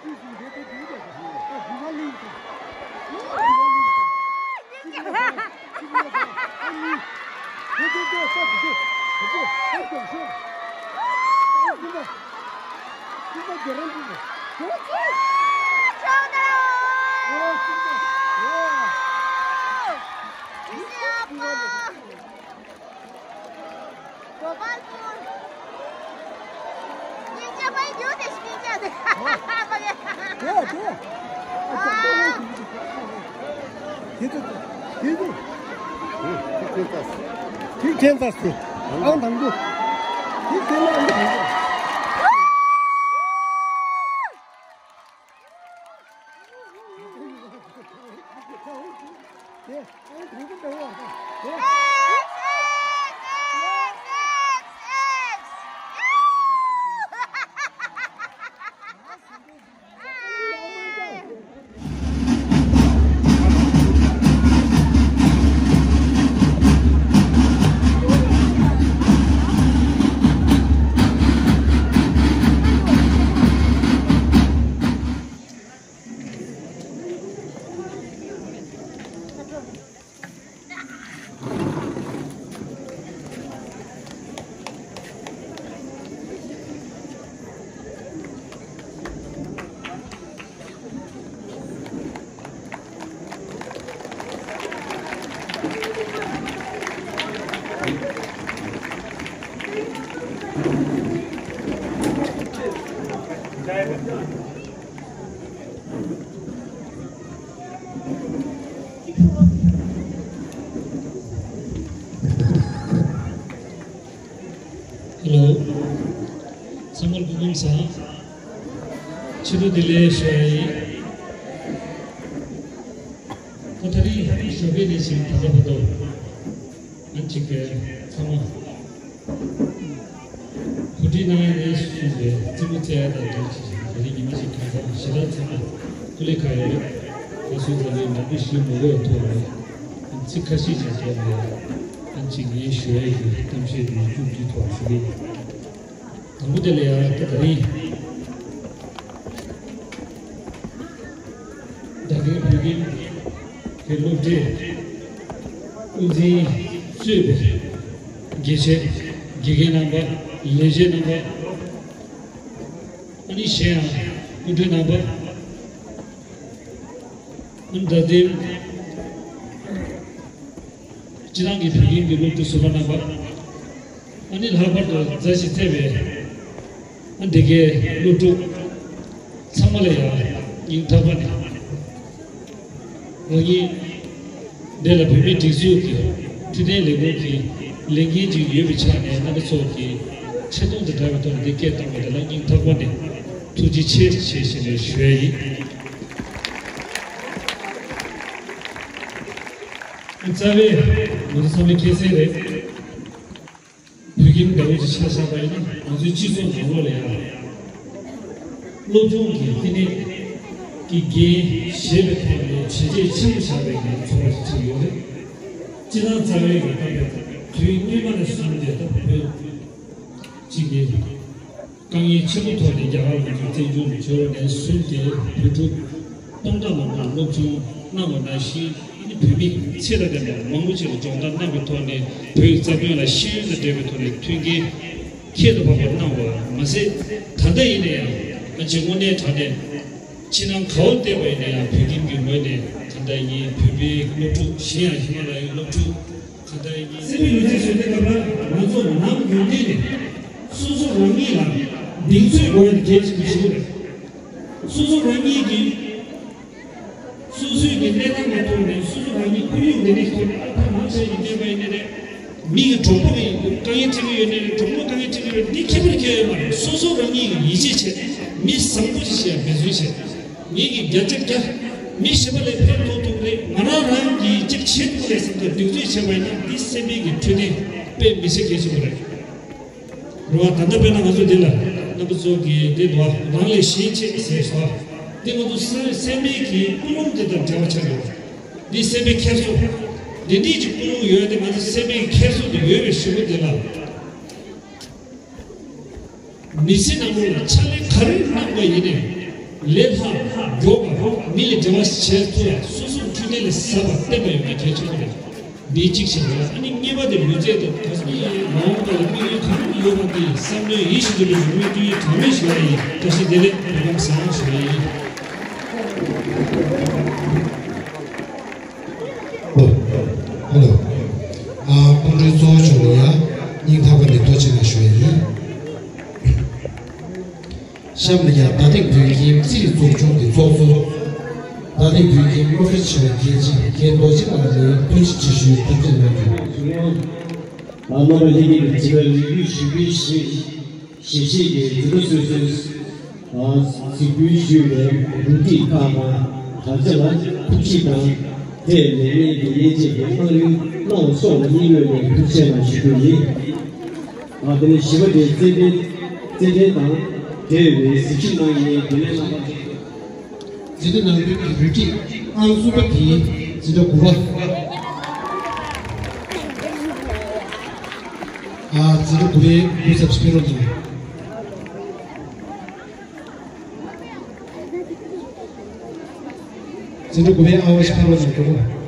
ཙི་ཙི་ག་རེ་འོ་དེ། གོ་པལ་པུར། སྙིང་རྗེ་མ་ཡོད་དེ་སྙིང་རྗེ་དེ། དེ་དེ། དེ་དེ། དེ་དེ་ཁྱེད་ལྟ་སོང་། དེ་ཁྱེད་ལྟ་སོང་། ཨང་དང་པོ། དེ་ཁྱེད་ལ་ཨང་དང་པོ། དེ་ཨང་དང་པོ་འདྲ་བ་དང་། དེ། ཧེ་ལོ། ཚང་མར་སྐུ་ཁམས་བཟང་། ཕྱི་དྲོ་བདེ་ལེགས་ཞུ་ཡ་ཡིན། ད་ད་རིང་ཞོགས་པ་ནས་བྱས་ད་ལྟ་བར་དུ། ང་གཅིག་གིས་ཚང་མ་གོ་སྒྲིག་གནང་ཡ་རེད་གསུངས་པའི་རྩེད་མོ་རྩེ་ཡ་དང་འབྲེལ་བྱས་ཤིང་། ད་རིང་ཉི་མ་ཞིག་གང་གང་ཞེ་དྲག་ཚང་མ་ཀུ་ལེ་ཁ་ཡོད་རེད། ད་སོ་སོ་ལས་མང་པོ་ཞིག་མི་དགོས་ཐོག་ནས་ཚིག་ཁ་ཤས་ཀྱང་བརྒྱབ་ནས། ཨ་ནི་གཅིག་ངས་ཞུ་ཡ་གི་གཏམ་བཤད་དེ་མཇུག་བསྡུ་ཐུབ་པ་ཞུ་གི་ཡིན། དང་པོ་དེ་ལ་ཡང་ད་རིང་རྡ་སྟེང་བོད་ཁྱིམ་གྱི་སློབ་གྲྭའི་དབུ་འཛིན་གཙོས་པའི་དགེ་ཆེ་དགེ་རྒན་རྣམ་པ། ལས་བྱེད་རྣམ་པ། ཨ་ནི་གཞན་ཡང་སྐུ་མགྲོན་རྣམ་པ། ཨ་ནི་རྡ་སྟེང་སྤྱི་བཏང་གི་བོད་ཁྱིམ་གྱི་སློབ་ཕྲུག་ཟུར་པ་རྣམ་པ། ཨ་ནི་ལྷག་པར་དུ་མཛའ་ཞིང་བརྩེ་བའི་ཨ་འདི་གའི་སློབ་ཕྲུག་ཚང་མ་ལ་ཡང་སྙིང་ཐག་པ་ནས། ང་གཉིས་འདི་ལ་བོད་མིའི་སྒྲིག་འཛུགས་ཀྱི་འཕྲོད་བསྟེན་ལས་ཁུངས་ཀྱི་ལས་འགན་ཅིག་ཡོད་པའི་ཆ་ནས། རྣམ་པ་ཚོ་གི་ཆེ་མཐོང་དང་འདྲ་བའི་ཐོག་ནས་འདི་སྐད་བཏང་བ་དེ་ལ་སྙིང་ཐག་པ་ནས་ཐུགས་རྗེ་ཆེ་ཞེས་ཞུ་ནས་ཞུ་ཡ་ཡིན། རྩ་བའི་ང་ཚོ་ཚང་མས་མཁྱེན་གསལ་རེད། བོད་ཁྱིམ་ཟླ་བོ་གཅིག་ཆ་བཞག་པ་ཡིན་ན། ང་ཚོའི་སྤྱི་ཚོགས་ནང་ལོགས་ལ་ཡང་སློབ་སྦྱོང་གི་བསྟི་གནས་ཀྱི་འགན་བཞེས་པའི་ཐོག་ནས་བྱས་རྗེས་ཆེན་པོ་བཞག་པའི་ངའི་ཚོར་བ་ཞིག་ཆགས་ཡོད་རེད། སྤྱི་བཏང་རྩ་བའི་གི་སྟབས་ཀྱིས་དུས་སྔོན་མ་ནས་བཟུང་སྟེ་ད་བོད་གཅིག་གི་དཀའ་ངལ་ཆེན་པོ་ཐོག་ནས་རྒྱ་གར་ལ་འཛུལ་བཙན་བྱོལ་དུ་བྱོན་པ་ནས་བཟུང་སྟེ། བོད་ཕྲུག་སྟོང་ཕྲག་མང་པོར་སློབ་སྦྱོང་གནང་བ་ནང་བཞིན། ཨ་ནི་བོད་མི་ཚད་ལས་འདས་པ་མང་པོ་ཅིག་ལ་སྦྱོང་བརྡར་གནང་བའི་ཐོག་ནས། བོད་ཀྱི་རྩ་དོན་ལ་ཤེས་ཡོན་དང་འབྲེལ་བའི་ཐོག་ནས་མཐུན་རྐྱེན་ཁྱད་དུ་འཕགས་པ་གནང་བ་མ་ཟད། ད་ལྟ་ཡིན་ན་ཡང་ང་ཚོས་དངོས་གནས་དྲང་གནས་ཕྱི་ནང་ག་པར་བལྟས་པ་ཡིན་ན་ཡང་། བོད་ཁྱིམ་གྱི་ངོས་ནས་ད་ལྟ་ཡིན། བོད་པའི་སློབ་ཕྲུག་གཞན་ཡང་ཧི་མ་ལ་ཡའི་སློབ་ཕྲུག་ག་འདྲ་ཡིན། སེ་པའི་ལུས་རྩལ་ཞུ་དུས་སྐབས་ལ་ང་ཚོ་ནམ་ཡོང་དུས་ནས་སོ་སོ་རང་ཉིད་ལ་གདེང་ཚོད་དགོས་ཡ་དེ་གལ་ཆེན་པོ་ཞིག་རེད། སོ་སོ་རང་ཉིད་ཀྱི་སོ་སོའི་གི་གནས་སྟངས་ལ་ཐུག་ནས། སོ་སོ་རང་ཉིད་ཁོར་ཡུག་འདི་འདྲའི་ཐོག་ནས་ཨ་ཕ་མ་བྱས་ཀྱི་བསྡད་པ་ཡིན་ནའི་རེད། མི་གི་གྲོགས་པོ་གི་དཀའ་ངལ་འཕྲད་ཀྱི་ཡོད་ནའི་རེད། གྲོགས་མོ་དཀའ་ངལ་འཕྲད་ཀྱི་ཡོད་ནའི་ཁྱད་པར་གང་ཡང་ཡོད་མ་རེད། སོ་སོ་རང་ཉིད་ཀྱི་ཡིད་ཆེས་བྱས། མི་བཟང་པོ་ཞིག་བྱས་འབད་བརྩོན་བྱས། ངེད་ཀྱིས་བརྒྱ་ཆ་བརྒྱ་མི་གཞན་པ་ལས་ཕན་ཐོགས་ཐུབ་རེད། ང་རང་རང་གིས་གཅིག་བྱེད་ཐུབ་རེད་བསམ་སྟེ་གདེང་ཚོད་བྱས་པ་ཡིན་ན། འདི་སེམས་པའི་གི་འཕྲོད་བསྟེན་དཔེ་མི་སྲིད་གལ་ཆེན་པོ་རེད། རེད་བ། ད་ལྟ་དཔེར་ན་ང་ཚོ་འདི་ལ་རྣམ་པ་ཚོ་གིས་འདི་འདུག་བ། རང་ལས་གཞན་གཅེས་ཟེར་སོང་། འདི་ང་ཚོ་སེམས་སེམས་པའི་གི་ཀུན་སློང་དེ་དང་འབྲེལ་བ་ཆགས་ཡོད། འདི་སེམས་པའི་འཁྱེར་སོ། འདི་འདྲའི་གི་ཀུན་སློང་ཡོད་དེ། ང་ཚོ་སེམས་པའི་འཁྱེར་སོ་དེ་ཡོད་པའི་གཞུག་གུ་འདི་ལ། མི་ཚེ་ནང་ལོགས་ལ་ཕྱག་ལས་ག་རེ་གནང་བ་ཡིན་ནའི། ལས་སླ་མགྱོགས་པ། མི་ལ་འབྲེལ་བ་བྱེད་ཐུབ་ཡ། སོ་སོ་འཕྲོད་བསྟེན་ལ་ཟབ་པ་བསྟེན་པ་ཡོད་པ་གལ་ཆེན་པོ་རེད། འདི་གཅིག་བྱས་ཡོད། ཨ་ནི་གཉིས་པ་དེ་ལུས་རྩལ་དང་ག་ས་ནི་མ་འོངས་པ་ལ་དམིགས་ཡུལ་ག་རེ་ཡོད་པ་དེ་བསམ་བློའི་ཡིད་བཞིན་དུ་ལུས་མི་དུས་གྲངས་མེད་ཞུ་བ་ཡིན། བཀྲ་ཤིས་བདེ་ལེགས། བོད་ཁམས་བཟང་ཞུ་བ་ཡིན། ཨོ། ཧེ་ལོ། ཨ། སྐུ་མགྲོན་གཙོ་བོ་མཆོག་ལ་ཡང་སྙིང་ཐག་པ་ནས་ཐུགས་རྗེ་ཆེ་ཞུ་བ་ཡིན། གཤམ་ལ་ཡང་རྡ་སྟེང་བོད་ཁྱིམ་རྩིས་རིག་ཚོགས་ཆུང་གི་ཚོགས་གཙོ། རྡ་སྟེང་བོད་ཁྱིམ་སློབ་གྲྭ་ཆེ་བའི་དགེ་ཆེ་རྒན་རྡོ་རྗེ་ལགས་ནས་ཐུགས་རྗེ་ཆེ་ཞུའི་འདེབས་འཛུགས་གནང་རྒྱུ། ཨ། རྣམ་པ་ལྷན་རྒྱས་ཀྱི་དྲི་བ་རིགས་རྒྱུད་ཞིབ་ཕུལ་ཞིབ་ཞིབ་བཤེར་གྱི་འཛིན་གྲྭ་སོ་སོའི། ཨ། གཟིགས་འབུལ་ཞུས་པའི་འབྲུ་ཁྲིད་ཁག་དང་དྲ་རྒྱ་ལ་ཐུགས་རྗེ་དང་། དེ་ལས་ངེད་ཀྱི་དབྱེ་འབྱེད་ཀྱི་གནང་ཡུལ་གནང་བ་སོགས་ལ་སྙིང་དབུས་ནས་ཐུགས་རྗེ་ཆེ་ཞུ་རྒྱུ་ཡིན། ཨ། དེ་ནས་བཞི་པ་དེ་རྩེད་འགྲན། རྩེད་འགྲན་དང་འབྲེལ་བའི་གཟིགས་ཞིབ་གནང་མཁན་རྒན་ལགས་རྣམ་པ། འཛིན་གྲྭ་ནང་ཁུལ་གྱི་རུ་སྒྲིག་ཨང་གསུམ་པ་དེ་འཛིན་གྲྭ་དགུ་པ། ཨ། འཛིན་གྲྭ་དགུ་པའི་སྐུ་ཚབ་ཕེབས་རོགས་གནང་། འཛིན་གྲྭ་དགུ་པའི་ཨ་ཝ་ཞིག་ཕེབས་རོགས་གནང་།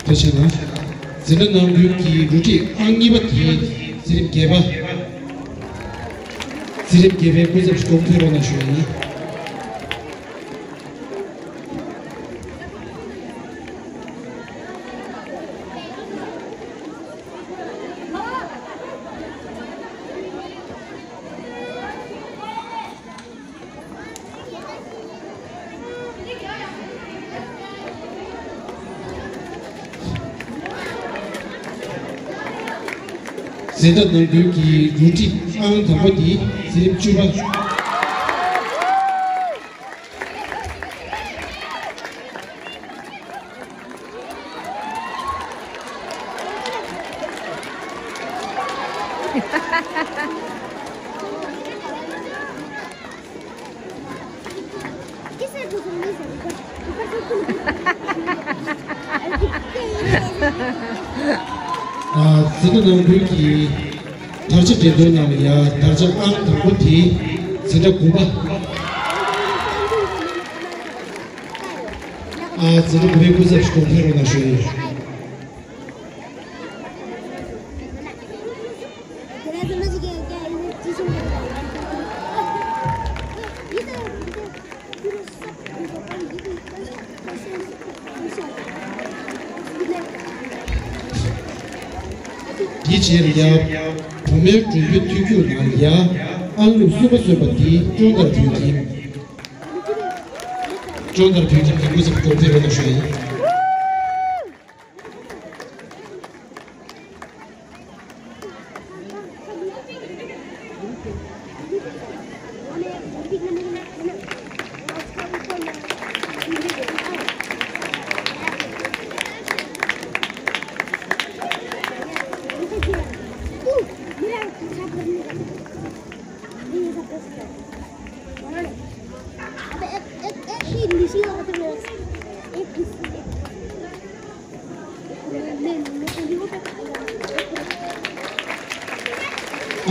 ཐུགས་རྗེ་ཆེ་གནང་། འཛིན་གྲྭ་ནང་ཁུལ་གྱི་རུ་སྒྲིག་ཨང་གཉིས་པ་དེ་འཛིན་རིམ་བརྒྱད་པ། འཛིན་རིམ་བརྒྱད་པའི་སྐུ་ཚབ་ཞིག་གོང་ཕེབས་རོགས་གནང་ཞུ་ཡ་ཡིན། འཛིན་གྲྭ་ནང་ཁུལ་གྱི་རུ་སྒྲིག་ཨང་དང་པོ་དེ་འཛིན་རིམ་བཅུ་པ། ཨ། འཛིན་གྲྭ་ནང་ཁུལ་གྱི་དར་ཆ་འགྲན་བསྡུར་ནང་ལ་ཡ་དར་ཆ་ཨང་དང་པོ་དེ་འཛིན་གྲྭ་དགུ་པ། ཨ། འཛིན་གྲྭ་དགུ་པའི་སྐུ་ཚབ་ཞིག་གོང་འཕེལ་རོགས་གནང་ཞུ་ཡི། དེའི་རྗེས་ལ་ཡ་བུ་མོའི་མགྲོན་པོའི་ཐུགས་རྒྱུད་ནང་ལ་ཡ་ཨང་ལུག་གསུམ་པ་སོན་པ་དེ་ཀྲོང་དར་བོད་ཁྱིམ། ཀྲོང་དར་བོད་ཁྱིམ་གྱི་སྐུ་ཚབ་གོང་འཕེལ་རོགས་གནང་ཞུ་ཡི།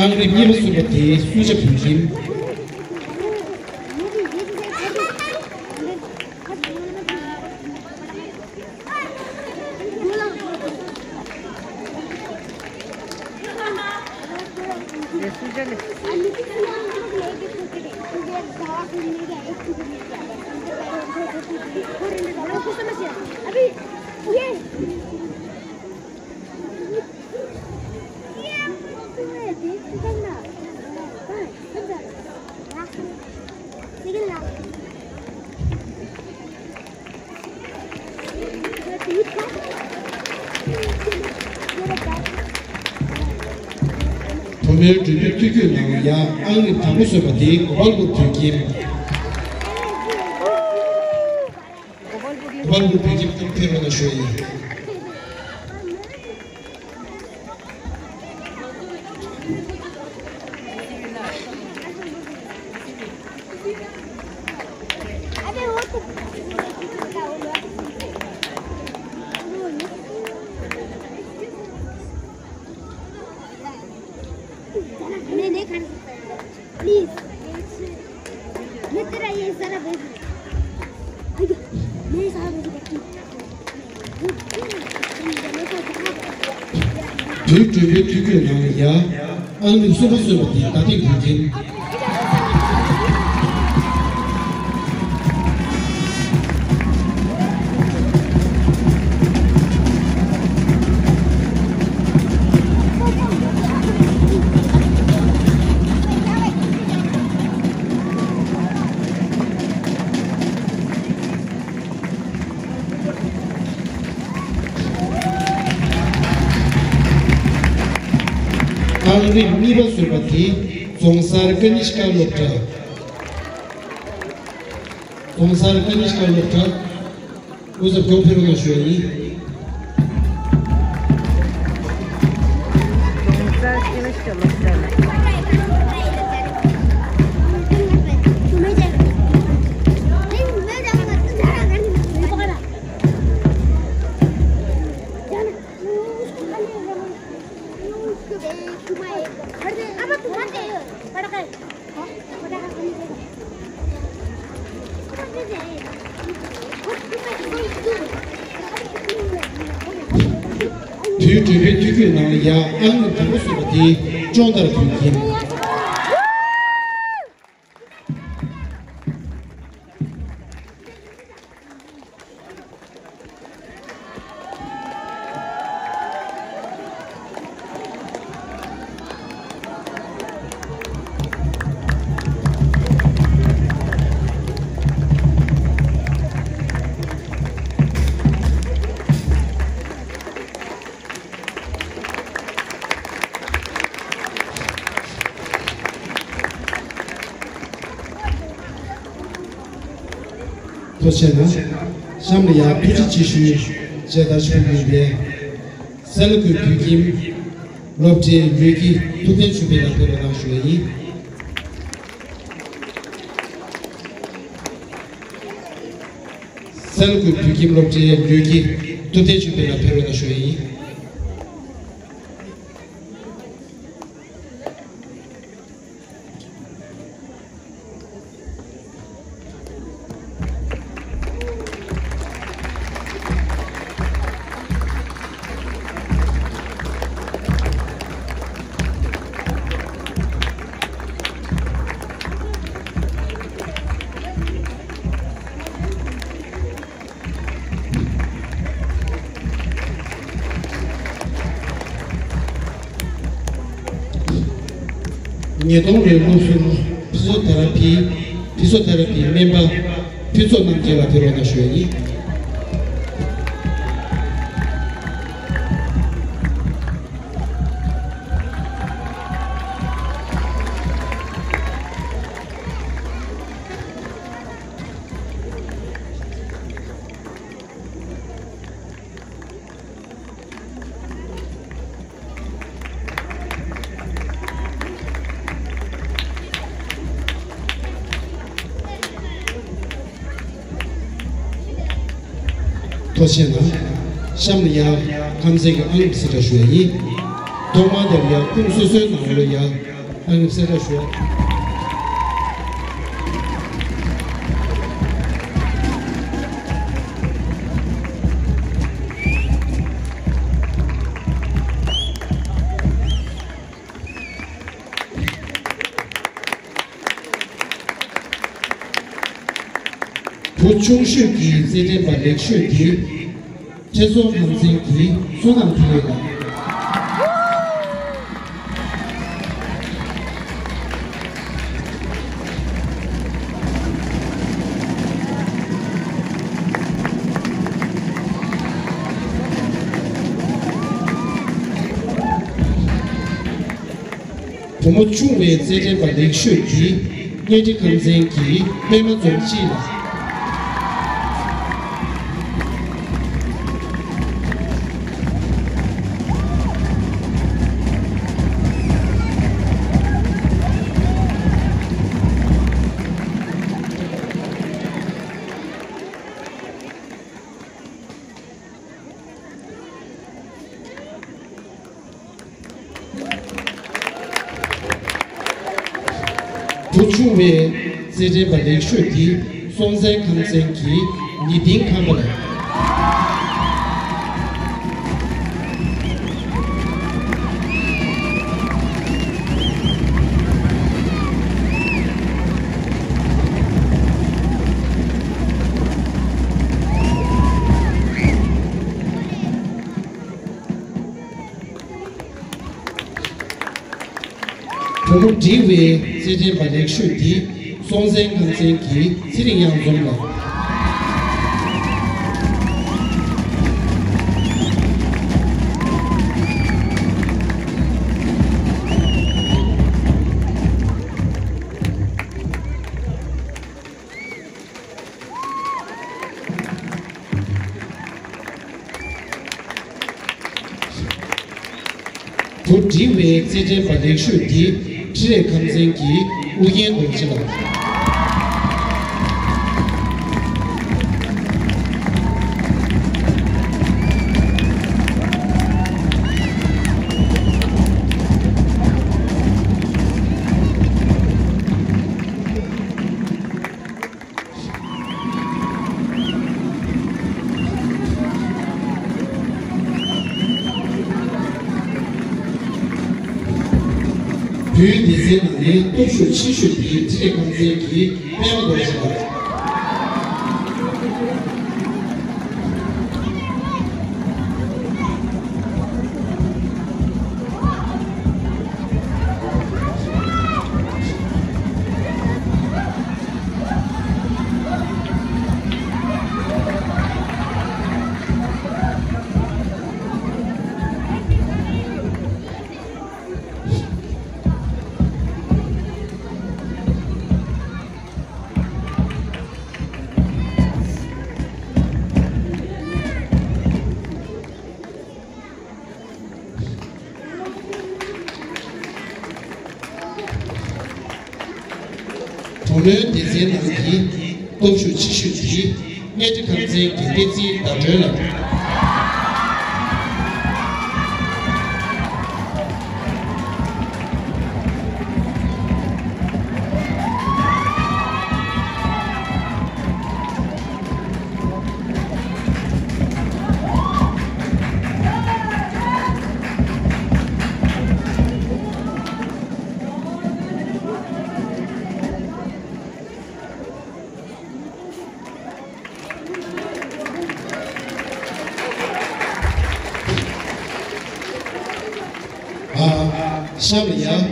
ཨང་རིམ་གཉིས་པ་སོན་པ་དེ་སུ་ཇཱ་བོད་ཁྱིམ། བུ་མོའི་མགྲོན་པོའི་ཐུགས་རྒྱུད་ནང་ཡ་ཨང་རིམ་དང་པོ་སོན་པ་དེ་གོ་པལ་པུར་བོད་ཁྱིམ། གོ་པལ་པུར་བོད་ཁྱིམ་ཕེབས་རོགས་གནང་ཞུ་ཡི། Please. བོད་བགྲེས་པོའི་ཐུགས་རྒྱུད་ནང་ཡ། ཨང་རིམ་གསུམ་པ་སོན་པ་དེ་ད་ཐེངས་དུས་ཆེན། ཨང་རིམ་གཉིས་པ་སོན་པ་དེ་རྫོང་སར་ཀ་ནི་ཤ་ཀ་སློབ་གྲྭ། རྫོང་སར་ཀ་ནི་ཤ་ཀ་སློབ་གྲྭ། སྐུ་ཚབ་གོང་འཕེལ་རོགས་གནང་ཞུ་ཡ་ཡིན། རྫོང་སར་ཀ་ནི་ཤ་ཀ་སློབ་གྲྭ་ལ། དུས་འགྲོས་པའི་ཐུགས་རྒྱུད་ནང་ཡ་ཨང་དང་པོ་སོན་པ་དེ་ཅོང་ཏར་ཁུལ་ཡིན། ཐུགས་རྗེ་ཆེ་གནང་། གཤམ་ལ་ཡང་ཐུགས་རྗེ་ཆེ་ཞུའི་མཇལ་དར་ཞུ་ཡིན་པས། སེ་ལ་ཀུའི་བོད་ཁྱིམ་སློབ་གྲྭའི་ལས་ཀྱི་ཐུབ་བསྟན་ཆོས་འཕེལ་ལགས་ཕེབས་རོགས་གནང་ཞུ་ཡ་ཡིན། སེ་ལ་ཀུའི་བོད་ཁྱིམ་སློབ་གྲྭའི་ལས་ཀྱི་ཐུབ་བསྟན་ཆོས་འཕེལ་ལགས་ཕེབས་རོགས་གནང་ཞུ་ཡ་ཡིན། ཉིས་སྟོང་ལོའི་སློབ་གསོའི་ཕི་ཛོ་ཐེ་ར་པི། ཕི་ཛོ་ཐེ་ར་པིའི་སྨན་པ་ཕུན་ཚོགས་རྣམ་རྒྱལ་ལགས་ཕེབས་རོགས་གནང་ཞུ་ཡ་ཡིན། ཐུགས་རྗེ་ཆེ་གནང་། གཤམ་ལ་ཡང་ཁམས་ཚན་གྱི་ཨང་གསལ་བསྒྲགས་ཞུ་ཡ་ཡིན། ཐོག་མར་དེར་ཡང་ཁོངས་སོ་སོའི་ནང་ལ་ཡང་ཨང་གསལ་བསྒྲགས་ཞུ་ཡ། བུ་ཆུང་ཤོས་ཀྱི་རྩེད་འགྲན་པ་ལེགས་ཤོས་དེ་ཁྲེ་ཚོ་ཁམས་ཚན་གྱི་བསོད་ནམས་ཐིག་ལེ་ལགས། བུ་མོ་ཆུང་བའི་རྩེད་འགྲན་པ་ལེགས་ཤོས་ཀྱི་གཉའ་ཁྲི་ཁམས་ཚན་གྱི་པད་མ་འཛོམས་སྐྱིད་ལགས། བུ་ཆུང་བའི་རྩེད་འགྲན་པ་ལེགས་ཤོས་དེ་སྲོང་བཙན་ཁམས་ཚན་གྱི་ཉི་སྟེང་ཁམས་པ་ལགས། བུ་མོ་འབྲིང་བའི་རྩེད་འགྲན་པ་ལེགས་ཤོས་དེ་སྲོང་བཙན་ཁམས་ཚན་གྱི་ཚེ་རིང་གཡང་འཛོམས་ལགས། བུ་འབྲིང་བའི་རྩེད་འགྲན་པ་ལེགས་ཤོས་འདི་ཁྲི་རལ་ཁམས་ཚན་གྱི་ཨུ་རྒྱན་རྡོ་རྗེ་ལགས། བོད་སྡེ་ཚན་ནང་ནས་སྟོབས་ཤུགས་ཆེ་ཤོས་དེ་ཁྲི་རལ་ཁམས་ཚན་གྱི་པད་མ་རྡོ་རྗེ་ལགས། ལོའི་སྡེ་ཚན་ནང་གི་སྟོབས་ཤུགས་ཆེ་ཤོས་དེ་གཉའ་ཁྲི་ཁམས་ཚན་དགེ་ལྡན་རྩེའི་ཟླ་སྒྲོན་ལགས། ཨ། གཤམ་ལ་ཡང་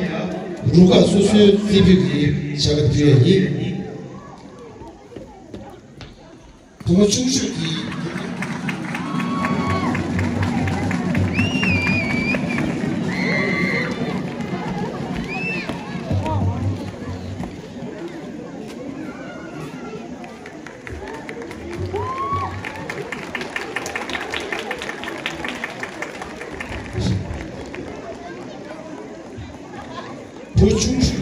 རུ་ཁག་སོ་སོའི་རྩེ་ཕུད་ཀྱི་བྱ་དགའ་ཕུལ་ཡ་ཡིན། བུ་མོ་ཆུང་ཤོས་ཀྱི། བུ་ཆུང་ཤོས།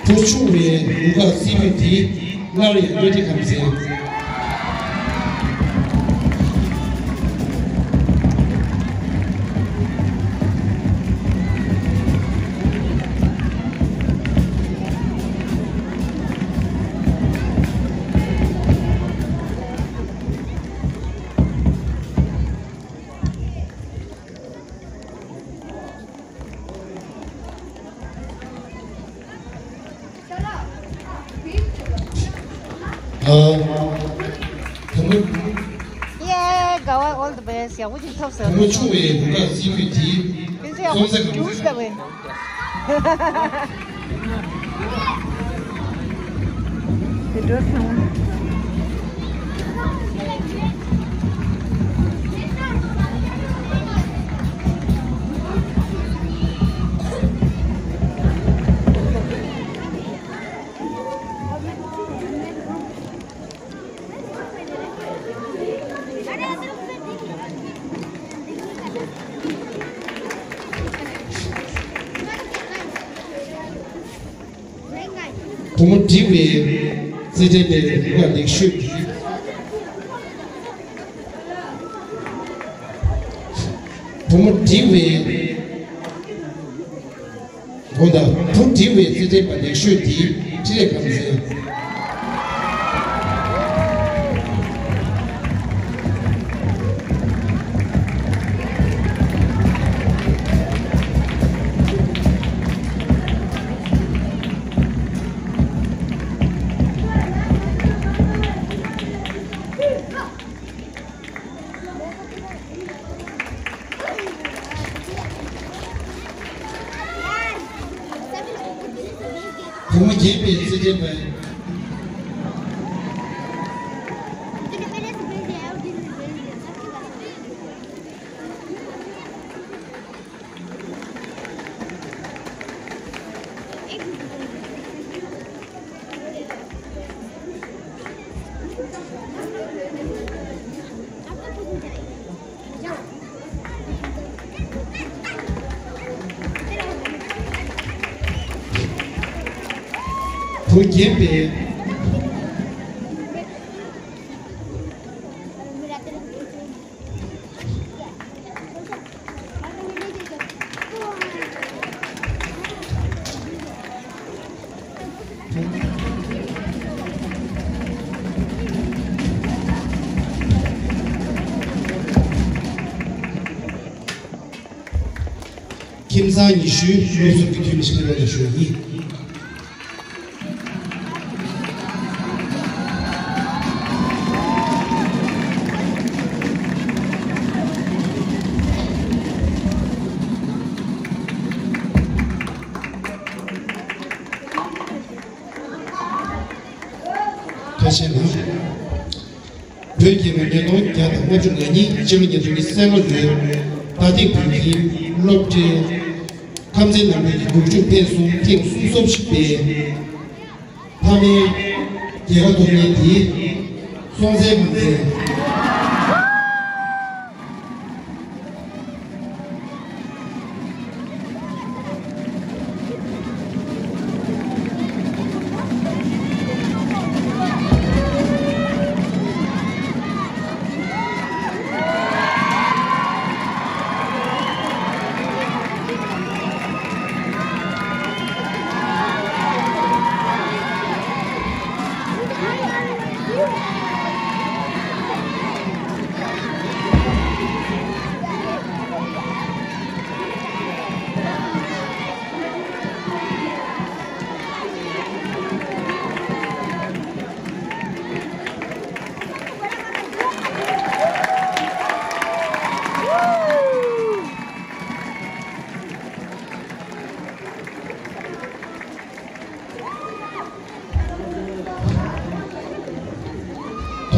བུ་ཆུང་བའི་རུ་ཁག་རྩེ་ཕུད་དེ་སླར་ཡང་གཉའ་ཁྲི་ཁམས་ཚན། ཨ། བུ་མོ། Yeah, Gawa, all the best. ཡག་པོ་ཅིག་ཐོབ་ཟེར། བུ་མོ་ཆུང་བའི་རུ་ཁག་རྩེ་ཕུད་དེ་ཁྱོད་ཚོ་ཡག་པོ་ཅིག་འདུག་ཟེར་བས། དེ་འགྲོ་སོང་། བུ་མོ་འབྲི་བའི་རྩེད་འགྲན་པའི་རུ་ཁག་ལེགས་ཤོས། བུ་མོ་འབྲི་བའི། དགོངས་དག་བུ་འབྲི་བའི་རྩེད་འགྲན་པ་ལེགས་ཤོས་དེ་འཕྲིན་ལས་ཁམས་ཚན། བུ་མོ་རྒན་པའི་རྩེད་འགྲན་པ། བུ་རྒན་པའི། ཁྱིམ་ཚང་ཉི་ཤུའི་སློབ་ཟུར་གྱི་འཐུས་མི་ཞིག་སླེབས་པ་ཞུ་ཡིན། ཐུགས་རྗེ་གནང་། བོད་རྒྱལ་ཡོངས་ཉིས་སྟོང་བརྒྱ་དང་ལྔ་བཅུ་ང་གཉིས་སྤྱི་ལོ་ཉིས་སྟོང་ཉི་ཤུ་རྩ་ལྔ་ལོའི་ད་ཐེངས་བོད་ཁྱིམ་སློབ་གྲྭའི་ཁམས་ཚན་ནང་བའི་སྒྲུབ་སྦྱོང་སྤེལ་གསུམ་ཐེངས་གསུམ་གསུམ་བཞི་པའི་མཐའ་མའི་རྒྱལ་ཁ་ཐོབ་མཁན་དེ་སྲོང་བཙན་ཁམས་ཚན།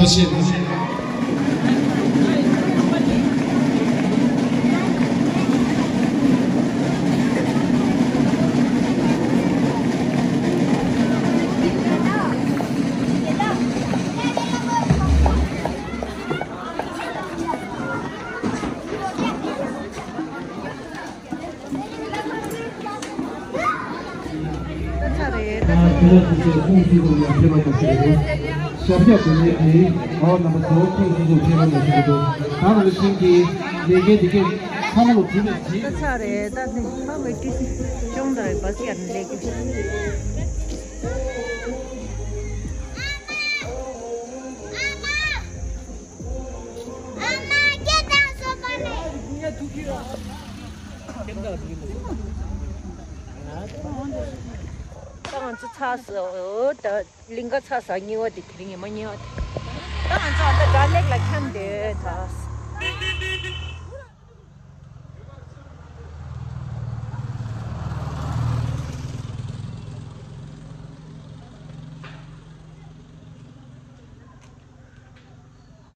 ཆེད། ད་ཚར་རེད། ད་ཚར་རེད། ད་ཚར་རེད། ད་ཚར་རེད། ད་ཚར་རེད། ཞབས་ཞབས་དེ་ནས་དེའི་ཨོ་རྣམ་པ་ཚོ་ཁོང་ཚོ་ཚོ་ཕེབས་པ་ཡོང་ཞུ་གི་འདུག་ད་ནང་བཞིན་གྱི་ལས་ཀའི་དེ་གས་ཚང་མ་ལ་གྲུབ་པའི་རྗེས། ད་ཚར་རེད། ད་དེ་ཧ་མི་ཀི་ཅུང་དང་བ་སི་ཡར་ནས་ལས་ཀྱི། ད་ང་ཚོ་ཚར་སོང་། ད་གླིང་ག་ཚར་ས་གཉིས་པ་དེ། དེ་རིང་ཉི་མ་གཉིས་པ་དེ། ད་ང་ཚོ་ཨ་ད་དགྲ་ལེགས་ལ་འཁྱམས་བསྡད་ད།